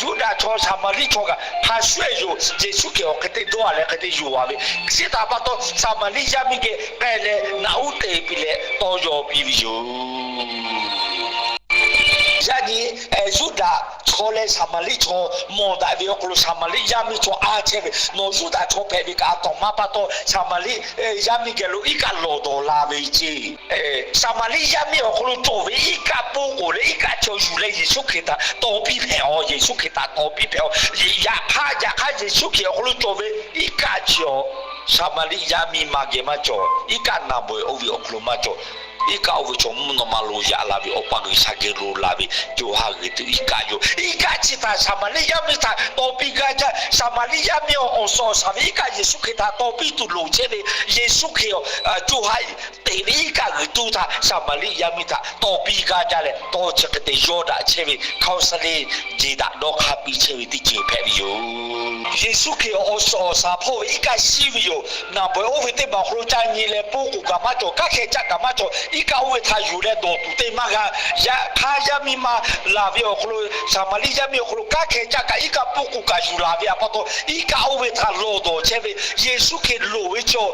Yuˇdaꞈ chaw Saˍmaˍriˆ chaw kaꞈ hk'a shuˍ-eˬ yoˬ. Yeˍsuˆ Hkriꞈ awˬ hk'e te dawˇ a leh hk'e te yuˬ a ve, chi htaꞈ pa taw Saˍmaˍriˆ yaˇ miˇ geh k'ai leh naꞈ uˉ te piˇ leh tawˇ yaw piˇ ve yoˬ. Yaꞈ nyi Yuˇdaꞈ chaw leh Saˍmaˍriˆ chaw mawˬ daꞈ ve awˬ hk'aw lo Saˍmaˍriˆ yaˇ miˇ chaw a chehˇ ve, Nawˬ Yuˇdaꞈ chaw hpehꞈ ve kaꞈ a htoꞈ ma pa taw Saˍmaˍriˆ yaˇ miˇ geh lo iˉ kaˆ lawˬ dawˬ la ve ceˇ. Saˍmaˍriˆ yaˇ miˇ awˬ hk'aw lo cawˬ ve iˉ kaˆ poˇ k'oˍ leh iˉ kaˆ chi awˬ yuˬ leh Yeˍsuˆ Hkriꞈ htaꞈ tawˍ piˇ hpehꞈ-oˬ. Yeˍsuˆ Hkriꞈ htaꞈ tawˍ piˇ hpehꞈ-oˬ. Yaꞈ hk'aˇ, yaꞈ hk'aˇ Yeˍsuˆ Hkriꞈ awˬ hk'aw lo cawˬ ve iˉ kaˆ chi awˬ Saˍmaˍriˆ yaˇ miˇ ma geh maˇ cawˬ. Iˉ kaˆ naˬ bawehˬ oˇ ve awˬ hk'aw lo maˇ cawˬ. Iˉ kaˆ oˇ ve chaw mvuhˇ naw ma lo yaꞈ la ve Awˬ pa G'uiˬsha geh lo la ve co ha g'uiˬ tuˬ iˉ kaˆ yoˬ. Iˉ kaˆ chi htaꞈ Saˍmaˍriˆ yaˇ miˇ htaꞈ tawˍ piˇ gaˇ jaˇ. Saˍmaˍriˆ yaˇ miˇ awˬ suhˍ awˬ shaˍ ve iˉ kaˆ Yeˍsuˆ Hkriꞈ htaꞈ tawˍ piˇ tuˬ loˍ chehˇ ve, Yeˍsuˆ Hkriꞈ co ha teꞈ ve iˉ kaˆ g'uiˬ tuˬ htaꞈ Saˍmaˍriˆ yaˇ miˇ htaꞈ tawˍ piˇ gaˇ jaˇ leh, tawˇ chi hk'e te yawˇ daꞈ chehˇ ve hkaoˇ saˍ le jeˬ daꞈ dawˇ hk'aˇ piˇ chehˇ ve teˇ ceuˬ hpehꞈ ve yoˬ. Yeˍsuˆ Hkriꞈ awˬ suhˍ awˬ shaˍ hpawˇ ve iˉ kaˆ shiˉ ve yoˬ. Naˬ bawehˬ oˇ ve teˇ maˬ awˬ hk'aw lo ca nyi leh poˇ k'oˍ kaꞈ maˇ cawˬ, kanˉ hkeh caˆ kaꞈ maˇ cawˬ, iˉ kaˆ oˇ ve htaꞈ yuˬ leh dawˬ tuˬ teˇ maˇ g'a. Yaꞈ hk'aˇ yaˇ miˇ ma laˬ ve awˬ hk'aw lo Saˍmaˍriˆ yaˇ miˇ awˬ hk'aw lo kanˉ hkeh caˆ kaꞈ iˉ kaˆ poˇ k'oˍ kaꞈ yuˬ laˬ ve pa taw, iˉ kaˆ oˇ ve htaꞈ lawˬ dawˬ chehˇ ve Yeˍsuˆ Hkriꞈ loˍ ve cawˬ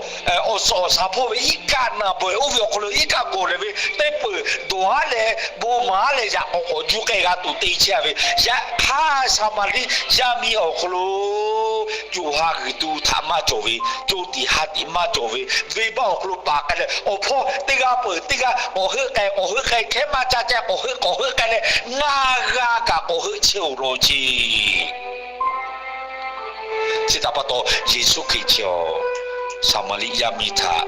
awˬ suhˍ awˬ shaˍ hpawˇ ve iˉ kaˆ naˬ bawehˬ oˇ ve awˬ hk'aw lo iˉ kaˆ gawˬ leh ve teˇ peuˬ dawˬ aˉ leh bon maˍ aˉ leh yaꞈ k'awꞈ k'awꞈ juˇ k'ai g'a tuˬ te chehˇ ve. Yaꞈ hk'aˇ Saˍmaˍriˆ yaˇ miˇ awˬ hk'aw lo co ha g'uiˬ tuˬ htaꞈ maˇ cawˬ ve, co tiꞈ ha tiꞈ maˇ cawˬ ve, venˇbaˆ awˬ hk'aw lo paˍ k'ai leh awˬ hpawˇ teˇ g'aˇ peuˬ teˇ g'aˇ k'awꞈ heuˆ k'ai, k'awꞈ heuˆ k'ai, hkehˉ maˇ caˇ ceh k'awꞈ heuˆ, k'awꞈ heuˆ k'ai leh ngaˇ g'aˇ kaꞈ k'awꞈ heuˆ chehˇ-oˬ law ceˇ. Chi htaꞈ pa taw Yeˍsuˆ Hkriꞈ chi awˬ Saˍmaˍriˆ yaˇ miˇ htaꞈ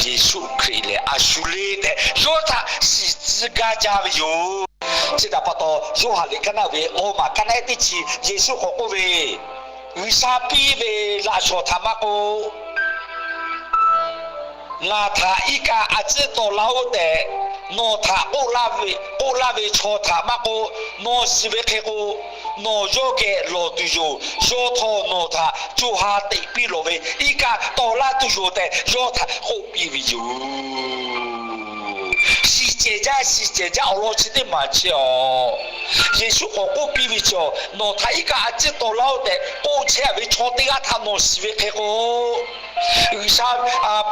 Yeˍsuˆ Hkriꞈ lehˬ a shu le tehꞈ yawˇ htaꞈ shiˍ tcuh gaˇ jaˇ ve yoˬ. Chi htaꞈ pa taw Yoˇhanˬ liꞈ kaˉ naˆ ve awˬ maˬ kaˉ naˆ ehˉ teˇ chi Yeˍsuˆ k'awꞈ k'oˆ ve, G'uiˬsha piˇ ve laꞈ shawˍ htaꞈ maˇ k'oˆ, ngaˬ htaꞈ iˉ kaˆ a tcuhˉ tawˍ laˇ-oˆ tehꞈ Nawˬ htaꞈ k'oˆ laˇ ve, k'oˆ laˇ ve chaw htaꞈ maˇ k'oˆ, nawˬ shiˍ ve hk'e k'o, nawˬ yawˇ geh lawˬ tuˬ yoˬ. Yawˇ htawˇ nawˬ htaꞈ co ha teꞈ piˇ lawˬ ve iˉ kaˆ tawˍ laˇ tuˬ yoˬ tehꞈ yawˇ htaꞈ k'oˆ piˇ ve yoˬ. Shiˍ cehˬ jaˇ, shiˍ cehˬ jaˇ awˬ lawn chi teˇ maˬ chehˇ-aˬ. Yeˍsuˆ k'awꞈ k'oˆ piˇ ve chaw, nawˬ htaꞈ iˉ kaˆ a ciˉ tawˍ laˇ-oˆ tehꞈ k'oˆ chehˇ ve chaw teˇ g'aˇ htaꞈ nawˬ shiˍ ve hk'e k'o, G'uiˬsha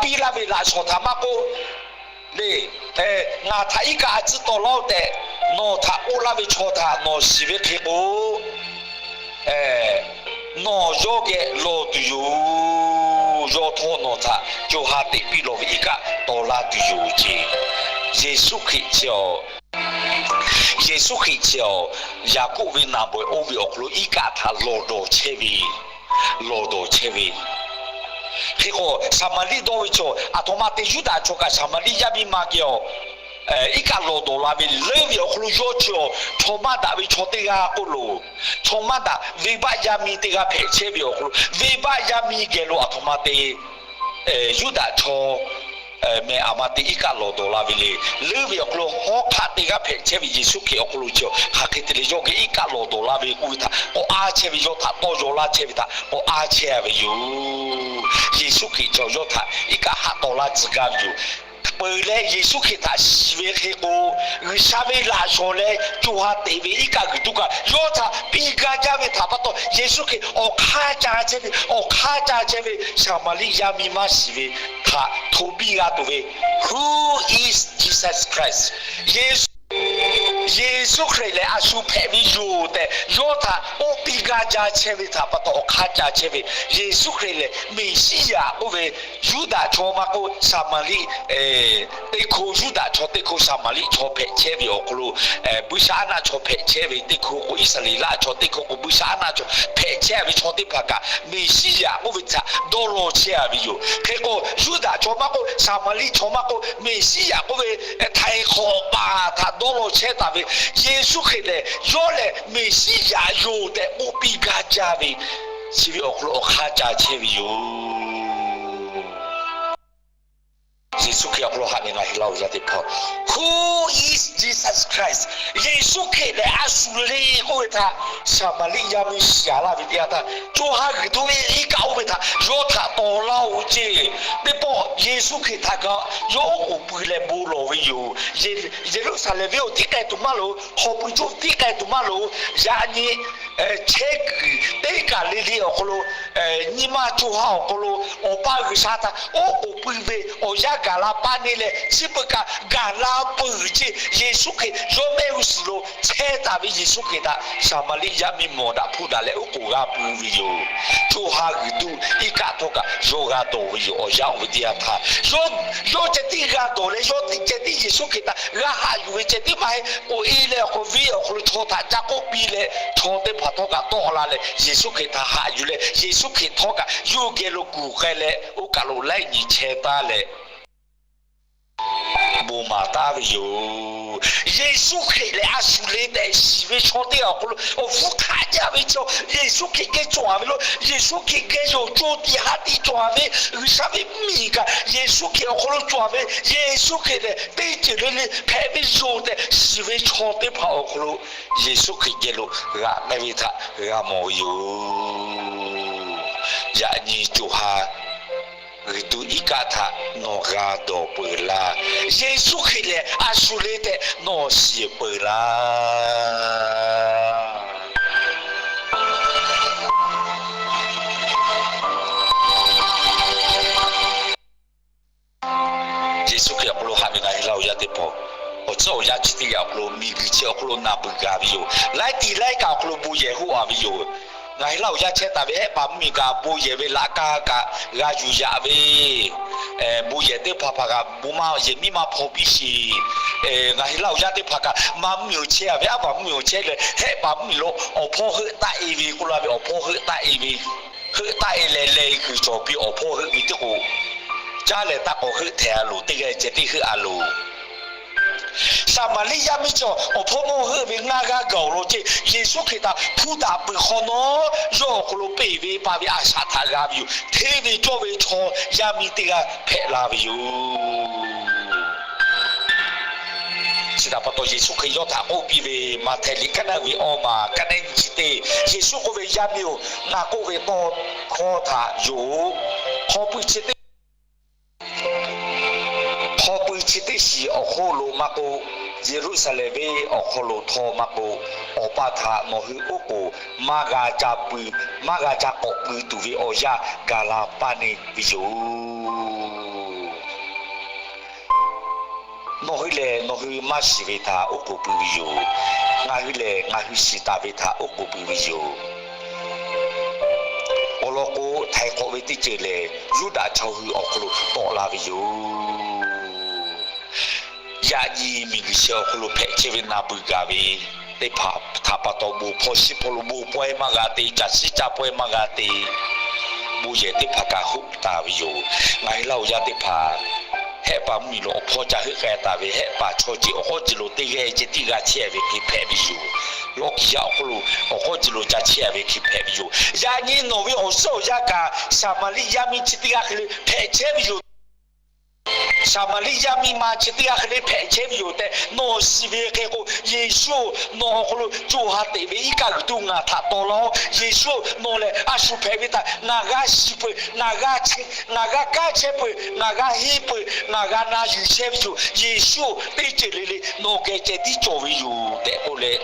piˇ laˇ ve laꞈ shawnˍ htaꞈ maˇ k'oˆ le, ngaˬ htaꞈ iˉ kaˆ a ciˉ tawˍ laˇ-oˆ tehꞈ nawˬ htaꞈ k'oˆ laˇ ve chaw htaꞈ nawˬ shiˍ ve hk'e k'o, nawˬ yawˇ geh lawˬ tuˬ yoˬ. Yawˇ htawˇ nawˬ htaꞈ co ha teꞈ piˇ lawˬ ve iˉ kaˆ tawˍ laˇ tuˬ yoˬ ce. Yeˍsuˆ Hkriꞈ chi-aˬ, Yeˍsuˆ Hkriꞈ chi-aˬ, Yaˍkoˆ ve naˍ bawehˬ oˇ ve awˬ hk'aw lo iˉ kaˆ htaꞈ lawˬ dawˬ chehˇ ve, lawˬ dawˬ chehˇ ve. Hk'e k'o, Saˍmaˍriˆ dawˇ ve chaw, aˬ htoꞈ ma te Yuˇdaꞈ chaw kaꞈ Saˍmaˍriˆ yaˇ miˇ ma geh-aˬ, iˉ kaˆ lawˬ dawˬ la ve leuˉ ve awˬ hk'aw lo yawˇ chi-aˬ, chaw maˇ daꞈ ve chaw teˇ g'aˇ k'oˆ loˬ. Chaw maˇ daꞈ, venˇbaˆ yaˇ miˇ teˇ g'aˇ hpehꞈ chehˇ ve awˬ hk'aw lo, venˇbaˆ yaˇ miˇ geh lo aˬ htoꞈ ma te Yuˇdaꞈ chaw meh aˬ ma te iˉ kaˆ lawˬ dawˬ la ve le. Leuˉ ve awˬ hk'aw lo hawˉ hk'aˆ teˇ g'aˇ hpehꞈ chehˇ ve Yeˍsuˆ Hkriꞈ awˬ hk'aw lo chi-aˬ, hk'aˬ hk'e te leh yawˇ geh iˉ kaˆ lawˬ dawˬ la ve k'oˆ ve htaꞈ k'awꞈ a chehˇ ve, yawˇ htaꞈ tawˇ yaw laˇ chehˇ ve htaꞈ k'awꞈ a chehˇ ve yoˬ. Yeˍsuˆ Hkriꞈ chaw yawˇ htaꞈ iˉ kaˆ haꞈ tawˍ laˇ tcuh gaˇ ve yoˬ. Peuˬ leh Yeˍsuˆ Hkriꞈ htaꞈ shiˍ ve hk'e k'o, G'uiˬsha ve laꞈ shawnˍ leh co ha teꞈ ve iˉ kaˆ g'uiˬ tuˬ kaꞈ yawˇ htaꞈ piˇ gaˇ jaˇ ve htaꞈ pa taw, Yeˍsuˆ Hkriꞈ awˬ hk'aˇ ca chehˇ ve, awˬ hk'aˇ ca chehˇ ve Saˍmaˍriˆ yaˇ miˇ maˇ shiˍ ve htaꞈ hto piˇ g'a tuˬ ve, Who is Jesus Christ? Yeˍsuˆ Hkriꞈ lehˬ a shu hpehꞈ ve yoˬ tehꞈ yawˇ htaꞈ k'oˆ piˇ gaˇ jaˇ chehˇ ve htaꞈ pa taw, awˬ hk'aˇ ca chehˇ ve Yeˍsuˆ Hkriꞈ lehˬ Meˍsiˉyaꞈ k'oˆ ve Yuˇdaꞈ chaw maˇ k'oˆ, Saˍmaˍriˆ teˇ hkoˇ, Yuˇdaꞈ chaw teˇ hkoˇ, Saˍmaˍriˆ chaw hpehꞈ chehˇ ve awˬ hk'aw lo, buiˇshaˆaˉnaˆ chaw hpehꞈ chehˇ ve teˇ hkoˇ k'o, Iˉsaˍreˍlaˆ chaw teˇ hkoˇ k'o, buiˇshaˆaˉnaˆ chaw hpehꞈ chehˇ ve chaw teˇ hpaˍ kaꞈ Meˍsiˉyaꞈ k'oˆ ve htaꞈ dawˇ law chehˇ a ve yoˬ. Hk'e k'o, Yuˇdaꞈ chaw maˇ k'oˆ, Saˍmaˍriˆ chaw maˇ k'oˆ, Meˍsiˉyaꞈ k'oˆ ve htaiˍ hk'awꞈ paˍ htaꞈ dawˇ law chehˇ taˍ ve Yeˍsuˆ Hkriꞈ lehˬ, yawˇ lehˬ Meˍsiˉyaꞈ yoˬ tehꞈ k'oˆ piˇ gaˇ jaˇ ve, chi ve awˬ hk'aw lo awˬ hk'aˇ ca chehˇ ve yoˬ. Yeˍsuˆ Hkriꞈ awˬ hk'aw lo haꞈ ve ngaˬ hui laˇ oˬ yaˇ teˇ hpaˍ, Who is Jesus Christ? Yeˍsuˆ Hkriꞈ lehˬ a shu le k'oˆ ve htaꞈ Saˍmaˍriˆ yaˇ miˇ shiˍ laˇ ve teˇ yanˇ htaˇ, co ha g'uiˬ tuˬ ve iˉ kaˆ oˇ ve htaꞈ yawˇ htaꞈ tawˍ laˇ oˬ ceˇ. Teˇ pawˆ Yeˍsuˆ Hkriꞈ htaꞈ kaꞈ yawˇ oˉ k'oˍ pui leh bon lawˬ ve yoˬ. Yeˍruˆsaˍlehnˍ venˇ oˇ tiˉ k'ai tuˬ maˇ loˍ, hk'aw pui coˇ tiˉ k'ai tuˬ maˇ loˍ, yaꞈ nyi chehˇ kuiˬ teˇ kaˬ le le awˬ hk'aw lo, nyi ma co ha awˬ hk'aw lo Awˬ pa G'uiˬsha htaꞈ oˉ k'oˍ pui ve awˬ yanˇ gaˬ la paˇ neˇ leh, chi beuꞈ kaꞈ gaˬ la peuˬ ceˇ. Yeˍsuˆ Hkriꞈ yawˇ mehˆ g'uˇ suhˍ lo chehˇ taˍ ve Yeˍsuˆ Hkriꞈ htaꞈ Saˍmaˍriˆ yaˇ miˇ mawˬ daꞈ hpuˇ daꞈ leh oˉ k'oˍ g'a pui ve yoˬ. Co ha g'uiˬ tuˬ iˉ kaˆ htawˇ kaꞈ yawˇ g'a dawˬ ve yoˬ. Awˬ yanˇ oˇ ve teˇ yanˇ htaˇ, yawˇ ceh tiˉ g'a dawˬ leh, yawˇ ceh tiˉ Yeˍsuˆ Hkriꞈ htaꞈ g'a haꞈ yuˬ ve ceh tiˉ maˇ heˆ. K'oꞈ e leh awˬ hk'aw lo venˇ awˬ hk'aw lo chaw htaꞈ ca k'oˆ piˇ leh, chaw teˇ hpaˍ htawˇ kaꞈ tawˆ la leh Yeˍsuˆ Hkriꞈ htaꞈ haꞈ yuˬ leh, Yeˍsuˆ Hkriꞈ htawˇ kaꞈ yawˇ geh lo kuˬ k'ai leh, oˇ kaˬ lo laiˉ nyi chehˇ taˍ leh bon maˍ taˍ ve yoˬ. Yeˍsuˆ Hkriꞈ lehˬ a shu le tehꞈ shiˍ ve chaw teˇ g'aˇ awˬ hk'aw lo awˬ hpfuhˇ htaꞈ jaˇ ve chaw, Yeˍsuˆ Hkriꞈ geh cawˬ a ve lo, Yeˍsuˆ Hkriꞈ geh yonˍ co tiꞈ ha tiꞈ cawˬ a ve, G'uiˬsha ve mvuhˇmiˬ kaꞈ Yeˍsuˆ Hkriꞈ awˬ hk'aw lo cawˬ a ve, Yeˍsuˆ Hkriꞈ lehˬ teˇ ceuˬ le le hpehꞈ ve yoˬ tehꞈ shiˍ ve chaw teˇ hpaˍ awˬ hk'aw lo Yeˍsuˆ Hkriꞈ geh lo g'aꞈ k'ai ve htaꞈ g'a mawˬ ve yoˬ. Yaꞈ nyi co ha g'uiˬ tuˬ iˉ kaˆ htaꞈ nawˬ g'a dawˬ peuˬ laˇ. Yeˍsuˆ Hkriꞈ lehˬ a shu le tehꞈ nawˬ shiˍ peuˬ laˇ. Yeˍsuˆ Hkriꞈ awˬ hk'aw lo haꞈ ve ngaˬ hui laˇ oˬ yaˇ teˇ hpaˍ, awˬ tcuhˉ awˬ yanˇ chi teˇ yanˇ awˬ hk'aw lo miˬguiˬ chi awˬ hk'aw lo naˬ beuꞈ gaˬ ve yoˬ. Laiˉ tiˍ laiˉ kaꞈ awˬ hk'aw lo bon yehˬ hoˆ a ve yoˬ. Ngaˬ hui laˇ oˬ yaˇ chehˇ taˍ ve Hehˆ paˍ mvuhˇmiˬ kaꞈ bon yehˬ ve laꞈ ka kaꞈ g'a yuˬ yaꞈ ve, bon yehˬ teˇ hpaˍ hpaˍ kaꞈ bon maˇ yehˬ miˇ maˇ hpaw piˇ sheˍ. Ngaˬ hui laˇ oˬ yaˇ teˇ hpaˍ kaꞈ maˇ mvuhˇmiˬ awˬ chehˇ a ve, aˉ paˍ mvuhˇmiˬ awˬ chehˇ leh Hehˆ paˍ mvuhˇmiˬ lo awˬ hpawˇ heuˆ taˆ e ve k'oˆ laˇ ve, awˬ hpawˇ heuˆ taˆ e ve, heuˆ taˆ e leh leh e kuiˬ cawˬ piˇ awˬ hpawˇ heuˆ ve teˇ k'o, caˇ lehˬ taˇ k'awꞈ heuˆ htehꞈ a loˬ, teˇ g'aˇ ceh tiˉ heuˆ a loˬ. Saˍmaˍriˆ yaˇ miˇ chaw awˬ hpawˇ mawˇ heuˆ ve ngaˇ g'aˇ gaˬ awˬ lawn ceˇ, Yeˍsuˆ Hkriꞈ htaꞈ hpuˇ daꞈ peuˬ hk'awꞈ nawˉ, yawˇ awˬ hk'aw lo peˬ ve paˍ ve a shaꞈ htaꞈ g'a ve yoˬ. Hteˇ ve cawˇ ve chaw yaˇ miˇ teˇ g'aˇ hpehꞈ la ve yoˬ. Chi htaꞈ pa taw Yeˍsuˆ Hkriꞈ yawˇ htaꞈ k'oˆ piˇ ve, Maꞈhtehˍ liꞈ kaˉ naˆ ve awˇ maˬ kaˉ naˆ nyiˇ chi teˇ, Yeˍsuˆ k'oˆ ve, Yaˇ miˇ-oˬ, ngaˬ k'oˆ ve tawˇ hkawˇ htaꞈ yonˍ-oꞈ. Hk'aw pui chi teˇ hk'aw pui chi teˇ shiˍ awˬ hk'oˆ lo maˇ k'oˆ, Yeˍruˆsaˍlehnˍ venˇ awˬ hk'aw lo htawˇ maˇ k'oˆ, Awˬ pa htaꞈ nawˬ hui oˉ k'oˍ maˇ g'a ca pui, maˇ g'a ca k'awꞈ pui tuˬ ve awˬ yanˇ gaˬ la paˇ neˇ ve yoˬ. Nawˬ hui lehˬ, nawˬ hui maˇ shiˍ ve htaꞈ oˉ k'oˍ pui ve yoˬ. Ngaˬ hui lehˬ, ngaˬ hui shiˍ taˍ ve htaꞈ oˉ k'oˍ pui ve yoˬ. Awˬ lawn k'o, htaiˍ hk'awꞈ ve teˇ ceuˬ lehˬ, Yuˇdaꞈ chaw hui awˬ hk'aw lo tawˆ la ve yoˬ. Yaꞈ nyi miˬguiˬ shehˍ awˬ hk'aw lo hpehꞈ chehˇ ve naˬ beuˬ gaˬ ve teˇ hpaˍ htaꞈ pa taw, bon hpawˇ shiˉ hpawˇ lo bon pawehˇ maˇ g'a te, caˬ shiˉ caˇ pawehˇ maˇ g'a te, bon yehˬ teˇ hpaˍ kaꞈ hoˆ taˍ ve yoˬ. Ngaˬ hui Laˇ huˍ yaˇ teˇ hpaˍ, Hehˆ paˍ mvuhˇmiˬ lo awˬ hpawˇ ca heuˆ k'ai taˍ ve, Hehˆ paˍ chaw ceuˬ awˬ hk'aw ceuˬ lo teˇ g'aˇ ceh tiˉ g'a chehˇ ve hk'e hpehꞈ ve yoˬ. Lawˇ kiˬ yaˇ awˬ hk'aw lo awˬ hk'aw ceuˬ lo ca chehˇ ve hk'e hpehꞈ ve yoˬ. Yaꞈ nyi nawˬ ve awˬ suhˉ awˬ yanˇ kaꞈ, Saˍmaˍriˆ yaˇ miˇ chi teˇ g'aˇ hk'e le hpehꞈ chehˇ ve yoˬ. Saˍmaˍriˆ yaˇ miˇ ma chi teˇ g'aˇ hk'e le hpehꞈ chehˇ ve yoˬ tehꞈ nawˬ shiˍ ve hk'e k'o, Yeˍsuˆ-oˬ, nawˬ awˬ hk'aw lo co ha teꞈ ve iˉ kaˆ g'uiˬ tuˇ ngaˬ htaꞈ tawˍ laˇ-oˆ. Yeˍsuˆ-oˬ, nawˬ lehˬ a shu hpehꞈ ve htaꞈ ngaˬ g'a shiˍ peuˬ, ngaˬ g'a kanˉ chehˇ peuˬ, ngaˬ g'a henˇ peuˬ, ngaˬ g'a na yuˬ chehˇ ve yoˬ. Yeˍsuˆ-oˬ, teˇ ceuˬ le le nawˬ geh ceh tiˉ cawˬ ve yoˬ tehꞈ k'oˆ leh,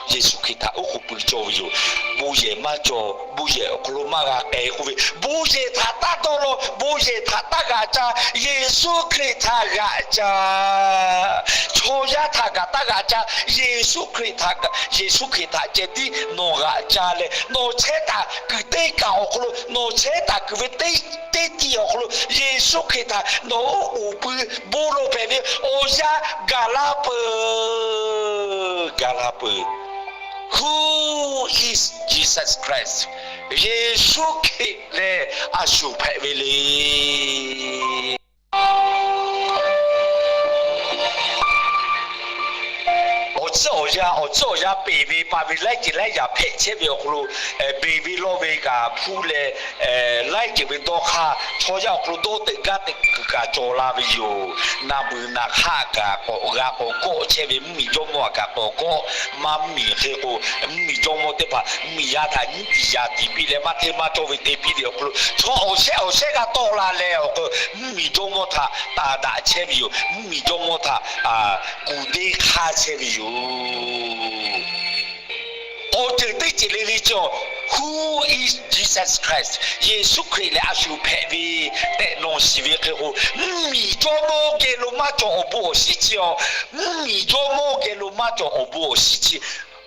Yeˍsuˆ Hkriꞈ htaꞈ oˉ k'oˍ pui cawˬ ve yoˬ. Bon yehˬ maˇ cawˬ, bon yehˬ awˬ hk'aw lo maˇ g'a k'ai k'oˆ ve, bon yehˬ htaꞈ taˇ dawˇ law, bon yehˬ htaꞈ taˇ g'aꞈ ca, Yeˍsuˆ Hkriꞈ htaꞈ g'aꞈ ca. Chaw yaˇ htaꞈ kaꞈ taˇ g'aꞈ ca, Yeˍsuˆ Hkriꞈ htaꞈ, Yeˍsuˆ Hkriꞈ htaꞈ ceh tiˉ nawˬ g'aꞈ ca leh, nawˬ chehˇ taˍ kuiˬ teˇ kaꞈ awˬ hk'aw lo, nawˬ chehˇ taˍ kuiˬ ve teˇ, teˇ tiꞈ awˬ hk'aw lo Yeˍsuˆ Hkriꞈ htaꞈ nawˬ oˉ k'oˍ pui bon lawˬ hpehꞈ ve awˬ yanˇ gaˬ la peuˬ, gaˬ la peuˬ. Who is Jesus Christ? Yeˍsuˆ Hkriꞈ lehˬ a shu hpehꞈ ve le. Awˬ tcuhˉ awˬ yanˇ, awˬ tcuhˉ awˬ yanˇ peˬ ve pa ve laiˉ ceuˬ laiˉ yaꞈ hpehꞈ chehˇ ve awˬ hk'aw lo, beˬ ve lawˇ ve kaꞈ hpuˇ leh, laiˉ ceuˬ ve dawˇ hk'aˇ chaw yaˇ awˬ hk'aw lo dawˇ teꞈ gaˇ teꞈ kuiˬ kaꞈ cawˬ la ve yoˬ. Naˬ beuˬ naˬ hk'aˇ kaꞈ k'awꞈ g'a k'awꞈ kawˆ chehˇ ve, mvuhˇmiˬ jawˇmawˇ kaꞈ k'awꞈ kawˆ, maˇ mvuhˇmiˬ hk'e k'o, mvuhˇmiˬ jawˇmawˇ teˇ hpaˍ mvuhˇmiˬ yaˇ htaꞈ nyiˉ tiˍ yaꞈ tiˍ piˇ leh maˇ hteˇ maˇ cawˇ ve te piˇ ve awˬ hk'aw lo chaw awˬ shehˉ awˬ shehˉ g'a tawˆ la leh awˬ hk'aw lo mvuhˇmiˬ jawˇmawˇ htaꞈ taˍ daꞈ chehˇ ve yoˬ. Mvuhˇmiˬ jawˇmawˇ htaꞈ kuˬ deˇ hk'aˇ chehˇ ve yoˬ. Awˬ ceuˬ teˇ ceuˬ le le cawˬ, Who is Jesus Christ? Yeˍsuˆ Hkriꞈ lehˬ a shu hpehꞈ ve tehꞈ nawˬ shiˍ ve hk'e k'o, mvuhˇmiˬ jawˇmawˇ geh lo maˇ cawˬ awˬ bon awˬ shiˉ chi awˬ, mvuhˇmiˬ jawˇmawˇ geh lo maˇ cawˬ awˬ bon awˬ shiˉ chi,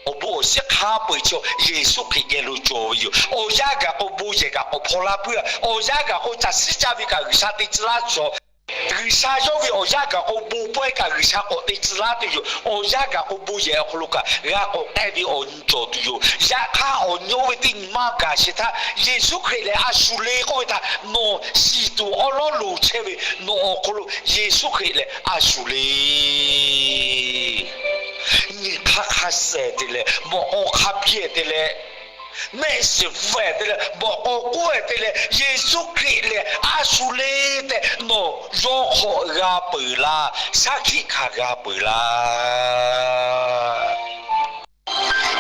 awˬ bon awˬ shiˉ hk'a peu-eˬ chi Yeˍsuˆ Hkriꞈ geh lo cawˬ ve yoˬ. Awˬ yanˇ gaˬ k'o bon yehˬ kaꞈ k'awꞈ hpaw la puiˉ-a. Awˬ yanˇ gaˬ k'o caˬ shiˉ caˇ ve kaꞈ G'uiˬsha te tcuh laˇ tuˬ yoˬ. G'uiˬsha yawˇ ve awˬ yanˇ gaˬ k'o bon pawehˇ kaꞈ G'uiˬsha k'awꞈ te tcuh laˇ tuˬ yoˬ. Awˬ yanˇ gaˬ k'o bon yehˬ awˬ hk'aw lo kaꞈ g'a k'awꞈ k'ehˆ ve awˬ nyi cawˬ tuˬ yoˬ. Yaꞈ hk'aˇ awˬ nyi oˇ ve teˇ nyi maˇ gaˬ sheˍ htaˇ, Yeˍsuˆ Hkriꞈ lehˬ a shu le k'oˆ ve htaꞈ nawˬ shiˍ tuˬ awˉ lawˉ loˍ chehˇ ve, nawˬ awˬ hk'aw lo Yeˍsuˆ Hkriꞈ lehˬ a shu le. Nyi hk'aˇ hk'a suh te leh, mawꞈ k'aw hk'a biˇ te leh, mehˆ shiˍ bvuhꞈ te leh, mawꞈ k'aw k'oˆ te leh, Yeˍsuˆ Hkriꞈ lehˬ a shu le tehꞈ nawˬ yawˇ hk'aw g'a peuˬ laˇ. Shaˉ hkiˆ hkanˍ g'a peuˬ laˇ.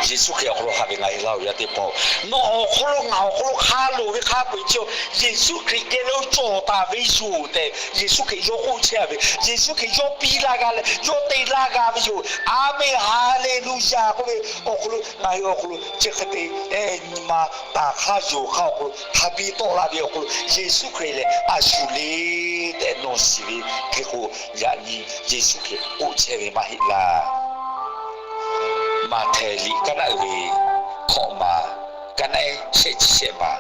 Yeˍsuˆ Hkriꞈ awˬ hk'aw lo haꞈ ve ngaˬ hui Laˇ huˍ yaˇ teˇ hpaˍ-oˬ, nawˬ awˬ hk'aw lo ngaˬ awˬ hk'aw lo hk'a loˍ ve hk'a peu-eˬ chi Yeˍsuˆ Hkriꞈ geh lo cawˬ taˍ ve yoˬ tehꞈ Yeˍsuˆ Hkriꞈ yawˇ k'oˆ chehˇ ve, Yeˍsuˆ Hkriꞈ yawˇ piˇ laˇ g'a leh yawˇ te laˇ g'a ve yoˬ. A menˬ, Haˍleˍluˍyaˍ k'oˆ ve awˬ hk'aw lo ngaˬ hui awˬ hk'aw lo chi hk'e te nyi ma taˍ hk'aˇ yonˍ hk'aˇ awˬ hk'aw lo hk'a biˇ tawˆ la ve awˬ hk'aw lo Yeˍsuˆ Hkriꞈ lehˬ a shu le tehꞈ nawˬ shiˍ ve hk'e k'o, yaꞈ nyi Yeˍsuˆ Hkriꞈ k'oˆ chehˇ ve maˇ heˆ laˇ. Maꞈhtehˍ liꞈ kaˉ naˆ uiˍ ve hkawꞈ maˬ, kaˉ naˆ ehˉ shehˆ chi shehˆ maˬ.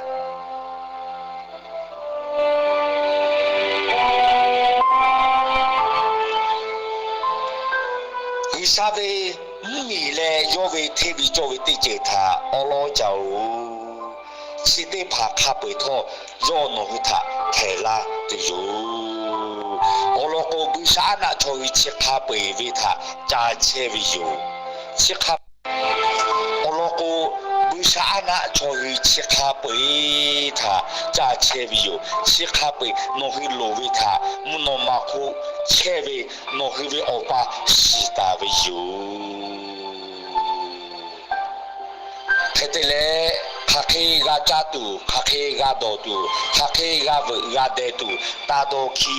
G'uiˬsha ve mvuhˇmiˬ leh yawˇ ve hteˇ ve cawˇ ve teˇ ceuˬ htaꞈ awˉ lawˉ ca-oˬ. Chi teˇ hpaˍ hk'a peu-eˬ htawˇ yawˇ nawˬ hui htaꞈ htehˍ laˇ tuˬ yoˬ. Awˬ lawn k'o, buiˇshaˆaˉnaˆ chaw hui chi hk'a peu-eˬ ve htaꞈ ca chehˇ ve yoˬ. Chi hk'a awˬ lawn k'o, buiˇ G'uiˬsha aˉ naˆ chaw hui chi hk'a peu-eˬ htaꞈ caˇ chehˇ ve yoˬ. Chi hk'a peu-eˬ nawˬ hui loˍ ve htaꞈ mvuhˇ naw ma hk'oˆ chehˇ ve nawˬ hui ve Awˬ pa shiˍ taˍ ve yoˬ. Hk'e te leh, hk'aˬ hk'e g'a caˇ tuˬ, hk'aˬ hk'e g'a dawˬ tuˬ, hk'aˬ hk'e g'a veuꞈ g'a deh tuˬ taˇ dawˇ hkiˉ.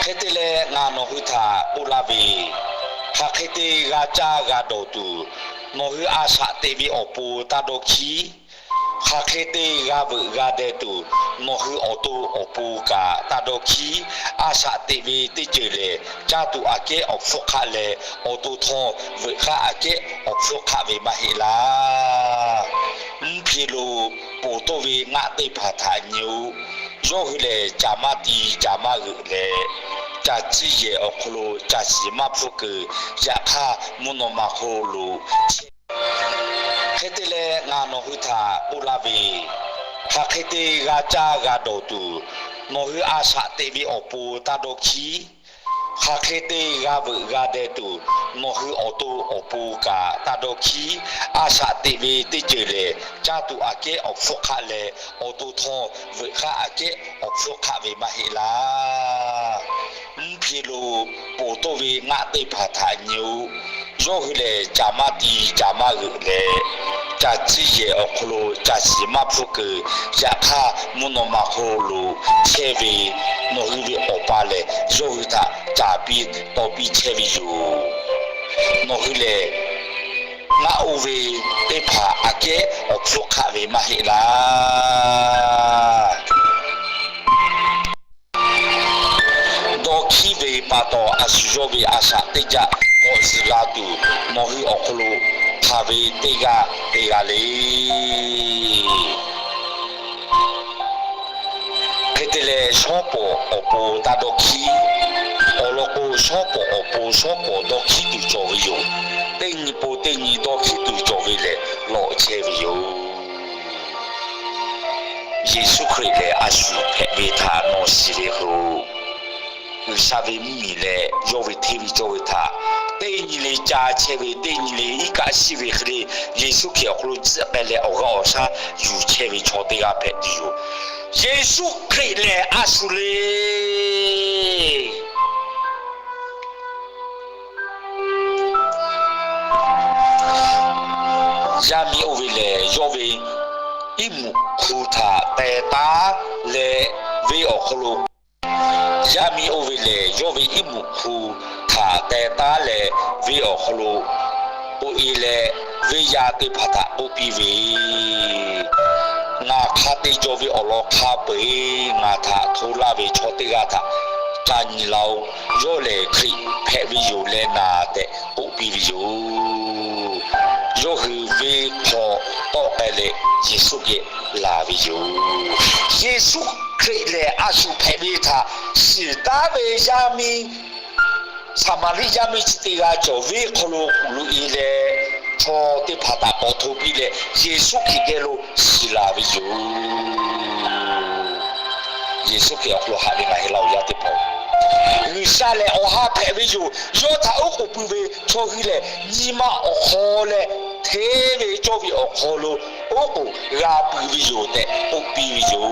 Hk'e te leh, ngaˬ nawˬ hui htaꞈ k'oˆ laˇ ve, hk'aˬ hk'e te g'a caˇ g'a dawˬ tuˬ, nawˬ hui a shaꞈ teꞈ ve awˬ pon taˇ dawˇ hkiˉ. Hk'aˬ hk'e te g'a veuꞈ g'a deh tuˬ, nawˬ hui awˬ to awˬ pon kaꞈ taˇ dawˇ hkiˉ. A shaꞈ teꞈ ve teˇ ceuˬ lehˬ, caˇ tuˬ aꞈ kehˉ awˬ hpfuhˇ hk'aˆ leh, awˬ to htawˇ veuꞈ k'aˇ aꞈ kehˉ awˬ hpfuhˇ hk'aˆ ve maˇ heˆ laˇ. Mvuhˇ hpe lo ponˬ tawˆ ve ngaˆ teˇ hpaˍ htaꞈ nyi-o. Yawˇ hui lehˬ, caˬ maˇ ti caˬ maˇ g'euꞈ leh, caˬ ciˇ yehˬ awˬ hk'aw lo caˬ shiˍ maˇ hpfuhˇ kuiˬ. Yaꞈ hk'aˇ, mvuhˇ naw ma hk'oˆ lo chehˇ. Hk'e te leh, ngaˬ nawˬ hui htaꞈ k'oˆ laˇ ve, hk'aˬ hk'e te g'a caˇ g'a dawˬ tuˬ, nawˬ hui a shaꞈ teꞈ ve awˬ pon taˇ dawˇ hkiˉ. Hk'aˬ hk'e te g'a veuꞈ g'a deh tuˬ, nawˬ hui awˬ to awˬ pon kaꞈ taˇ dawˇ hkiˉ. A shaꞈ teꞈ ve teˇ ceuˬ lehˬ, caˇ tuˬ aꞈ kehˉ awˬ hpfuhˇ hk'aˆ leh, awˬ to htawˇ veuꞈ k'aˇ aꞈ kehˉ awˬ hpfuhˇ hk'aˆ ve maˇ heˆ laˇ. Mvuhˇ hpe lo ponˬ tawˆ ve ngaˆ teˇ hpaˍ htaꞈ nyi-o. Yawˇ hui lehˬ, caˬ maˇ ti caˬ maˇ g'euꞈ leh, caˬ ciˇ yehˬ awˬ hk'aw lo caˬ shiˍ maˇ hpfuhˇ kuiˬ. Yaꞈ hk'aˇ, mvuhˇ naw ma hk'oˆ lo chehˇ ve nawˬ hui ve Awˬ pa lehˬ, yawˇ hui htaꞈ caˍ piˇ taw piˇ chehˇ ve yoˬ. Nawˬ hui lehˬ, ngaˆ oˇ ve teˇ hpaˍ aꞈ kehˉ awˬ hpfuhˇ hk'aˆ ve maˇ heˆ laˇ. Dawˇ hkiˉ ve pa taw, a shu yawˇ ve a shaꞈ teˇ jaˆ k'awꞈ zuhˬ la tuˬ, nawˬ hui awˬ hk'aw lo hk'aˬ ve teˇ g'aˇ te g'a le. Hk'e te leh, shawˉ pawˍ awˬ pon taˇ dawˇ hkiˉ. Awˬ lawn k'o, shawˉ pawˍ awˬ pon shawˉ pawˍ dawˇ hkiˉ tuˬ cawˬ ve yoˬ. Teˇ nyi pon teˇ nyi dawˇ hkiˉ tuˬ cawˬ ve lehˬ, lawꞈ chehˇ ve yoˬ. Yeˍsuˆ Hkriꞈ lehˬ, a shu hpehꞈ ve htaꞈ nawˬ shiˍ ve hk'aw lo, G'uiˬsha ve mvuhˇmiˬ leh yawˇ ve hteˇ ve cawˇ ve htaꞈ teˇ nyi le ca chehˇ ve, teˇ nyi le iˉ kaˆ shiˆ ve hk'e le, Yeˍsuˆ Hkriꞈ awˬ hk'aw lo tcuhˆ k'ai leh awˬ g'aˇ awˬ shaˉ yuˬ chehˇ ve chaw teˇ g'aˇ hpehꞈ tuˬ yoˬ. Yeˍsuˆ Hkriꞈ lehˬ a shu le. Yaˇ miˇ oˇ ve lehˬ, yawˇ ve iˉ muꞈ hk'u htaꞈ teh taˉ leh, venˇ awˬ hk'aw lo, yaˇ miˇ oˇ ve lehˬ, yawˇ ve iˉ muꞈ hk'u htaꞈ teh taˉ leh, venˇ awˬ hk'aw lo k'oꞈ-e leh, venˇ yaˇ teˇ hpaˍ htaꞈ k'oˆ piˇ ve, Ngaˬ hk'a te jaw ve awˬ lawn hk'a peu-eˬ ngaˬ htaꞈ hto laˇ ve chaw teˇ g'aˇ htaꞈ ca nyi la-oˬ. Yawˇ lehˬ Hkriꞈ hpehꞈ ve yoˬ leh naˍ tehꞈ k'oˆ piˇ ve yoˬ. Yawˇ hui venˇ hk'aw tawˆ k'ai leh, Yeˍsuˆ geh laˬ ve yoˬ. Yeˍsuˆ Hkriꞈ lehˬ a shu hpehꞈ ve htaꞈ shiˍ taˉ ve yaˇ miˇ, Saˍmaˍriˆ yaˇ miˇ chi teˇ g'aˇ cawˬ venˇ hk'aw lo luꞈ-e leh, chaw teˇ hpaˍ htaꞈ k'awꞈ hto piˇ leh, Yeˍsuˆ Hkriꞈ geh lo shiˍ laˬ ve yoˬ. Yeˍsuˆ Hkriꞈ awˬ hk'aw lo haꞈ ve ngaˬ hui la-oˬ yaˇ teˇ hpaˍ-oˬ, G'uiˬsha lehˬ awˬ ha hpehꞈ ve yoˬ. Yawˇ htaꞈ oˉ k'oˍ pui ve chaw hui lehˬ, nyi ma awˬ hk'aw leh hteˇ ve cawˇ ve awˬ hk'aw lo oˉ k'oˍ g'a pui ve yoˬ tehꞈ k'oˆ piˇ ve yoˬ.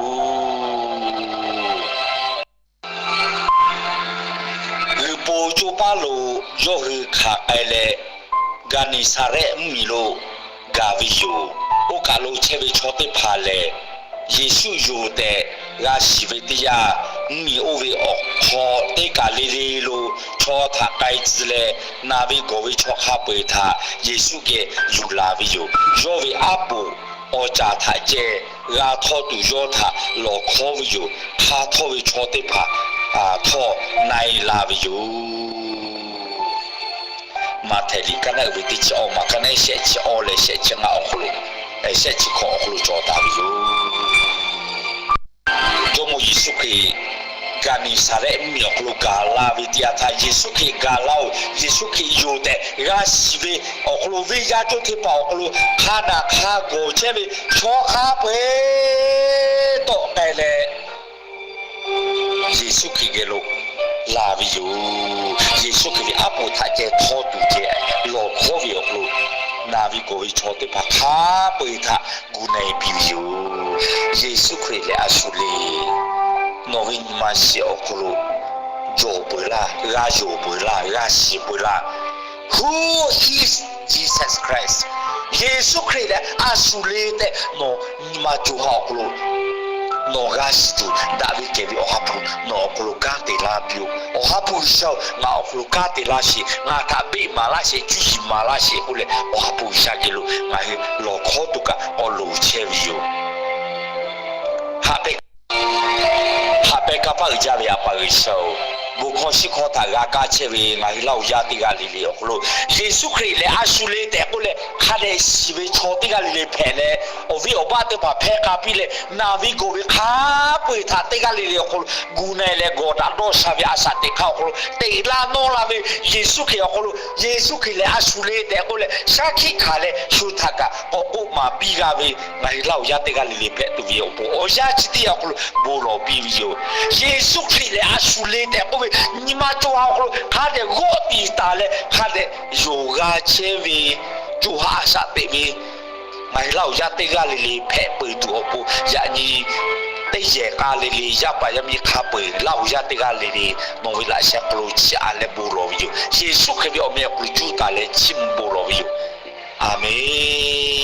G'uiˬ po coˇ paˉ lo yawˇ hui hk'aˬ k'ai leh, Gaˍneˍsaˍrehˆ mvuhˇmiˬ lo gaˬ ve yoˬ. Oˇ kaˬ lo chehˇ ve chaw teˇ hpaˍ lehˬ, Yeˍsuˆ yoˬ tehꞈ g'a shiˍ ve teˇ yanˇ, mvuhˇmiˬ oˇ ve awˬ hk'aw teˇ kaˬ le le lo chaw htaꞈ k'ai tcuh leh, naˬ ve gawˬ ve chaw hk'a peu-eˬ htaꞈ Yeˍsuˆ geh yuˬ laˬ ve yoˬ. Yawˇ ve aˉ poꞈ awˬ caˍ htaꞈ ceh g'a htawˇ tuˬ yawˇ htaꞈ lawˬ hkawˉ ve yoˬ. Hk'a htawˇ ve chaw teˇ hpaˍ htawˇ na-e la ve yoˬ. Maꞈhtehˍ liꞈ kaˉ naˆ uiˍ ve teˇ chi awˇ, maˍ kaˉ naˆ shehˆ chi awˇ leh shehˆ chi ngaˇ awˬ hk'aw lo, shehˆ chi hkawꞈ awˬ hk'aw lo cawˬ taˍ ve yoˬ. Jawˇmawˇ Yeˍsuˆ Hkriꞈ Gaˍneˍsaˍrehˆ mvuhˇmiˬ awˬ hk'aw lo gaˬ la ve teˇ yanˇ htaˇ, Yeˍsuˆ Hkriꞈ gaˬ la-oˬ, Yeˍsuˆ Hkriꞈ yoˬ tehꞈ g'a shiˍ ve awˬ hk'aw lo, venˇ yaˇ cawˇ teˇ hpaˍ awˬ hk'aw lo hk'a naˬ hk'a gawˬ chehˇ ve chaw hk'a peu-eˬ tawˆ k'ai leh, Yeˍsuˆ Hkriꞈ geh lo laˬ ve yoˬ. Yeˍsuˆ Hkriꞈ ve aˉ poꞈ htaꞈ ceh htawˇ tuˬ ceh lawˬ hkawˉ ve awˬ hk'aw lo, naˬ ve gawˬ ve chaw teˇ hpaˍ hk'a peu-eˬ htaꞈ gu na-e piˇ ve yoˬ. Yeˍsuˆ Hkriꞈ lehˬ a shu le. Nawˬ ve nyi ma shiˍ awˬ hk'aw lo jawˬ peuˬ laˇ, g'a yonˍ peuˬ laˇ, g'a shiˍ peuˬ laˇ. Who is Jesus Christ? Yeˍsuˆ Hkriꞈ lehˬ a shu le tehꞈ nawˬ nyi ma co ha awˬ hk'aw lo nawˬ g'a shiˍ tuˬ, daꞈ ve kehˬ ve Awˬ ha hpu nawˬ awˬ hk'aw lo kanˉ te laˇ piˇ-oˆ. Awˬ ha hpu G'uiˬsha-oˬ, ngaˬ awˬ hk'aw lo kanˉ te laˇ sheˍ, ngaˬ htaꞈ beˆ maˍ laˇ sheˍ, cuˇ yiˍ maˍ laˇ sheˍ k'oˆ leh, Awˬ ha hpu G'uiˬsha geh lo ngaˬ hui lawˬ hkawˉ tuˬ kaꞈ k'awꞈ loˍ chehˇ ve yoˬ. Haꞈ pehˇ, haꞈ pehˇ kanˇ paˆ uiˍ jaˇ ve A pa G'uiˬsha-oˬ, bon hkawˇ shiˉ hkawˇ htaꞈ g'a kaˇ chehˇ ve ngaˬ hui Laˇ huˍ yaˇ teˇ g'aˇ le le awˬ hk'aw lo, Yeˍsuˆ Hkriꞈ lehˬ a shu le tehꞈ k'oˆ leh hk'a dehꞈ shiˍ ve chaw teˇ g'aˇ le le hpehꞈ leh, awˬ viˉ awˬ baˆ teˇ hpaˍ hpehˇ k'a piˇ leh, naˬ ve gawˬ ve hk'a peu-eˬ htaꞈ teˇ g'aˇ le le awˬ hk'aw lo gu na-e leh, gawˬ htaꞈ dawˇ sha ve a shaꞈ teꞈ hk'aˇ awˬ hk'aw lo teꞈ laˇ nawˇ la ve Yeˍsuˆ Hkriꞈ awˬ hk'aw lo, Yeˍsuˆ Hkriꞈ lehˬ a shu le tehꞈ k'oˆ leh shaˉ hkiˆ hkanˍ leh, shu htaꞈ kaꞈ k'awꞈ k'oˆ maˍ piˇ g'a ve ngaˬ hui Laˇ huˍ yaˇ teˇ g'aˇ le le hpehꞈ tuˬ ve awˬ pon, awˬ yanˇ chi teˇ yanˇ awˬ hk'aw lo bon lawˬ piˇ ve yoˬ. Yeˍsuˆ Hkriꞈ lehˬ a shu le tehꞈ k'oˆ ve, nyi ma co ha awˬ hk'aw lo hk'a dehꞈ g'awˆ tiˍ taˍ leh hk'a dehꞈ yonˍ g'a chehˇ ve, co ha a shaꞈ teꞈ ve ngaˬ hui Laˇ huˍ yaˇ teˇ g'aˇ le le hpehꞈ peuˬ tuˬ awˬ pon, yaꞈ nyi teˇ yehˬ k'a le le yaˇ paˍ yaˇ miˇ hk'a peu-eˬ Laˇ huˍ yaˇ teˇ g'aˇ le le nawˬ ve laꞈ sheh hk'aw lo chiˇ aꞈ leh bon lawˬ ve yoˬ. Yeˍsuˆ Hkriꞈ ve awˬ meh awˬ hk'aw lo juˇ taˍ leh chiˇ mvuh bon lawˬ ve yoˬ. A menˬ.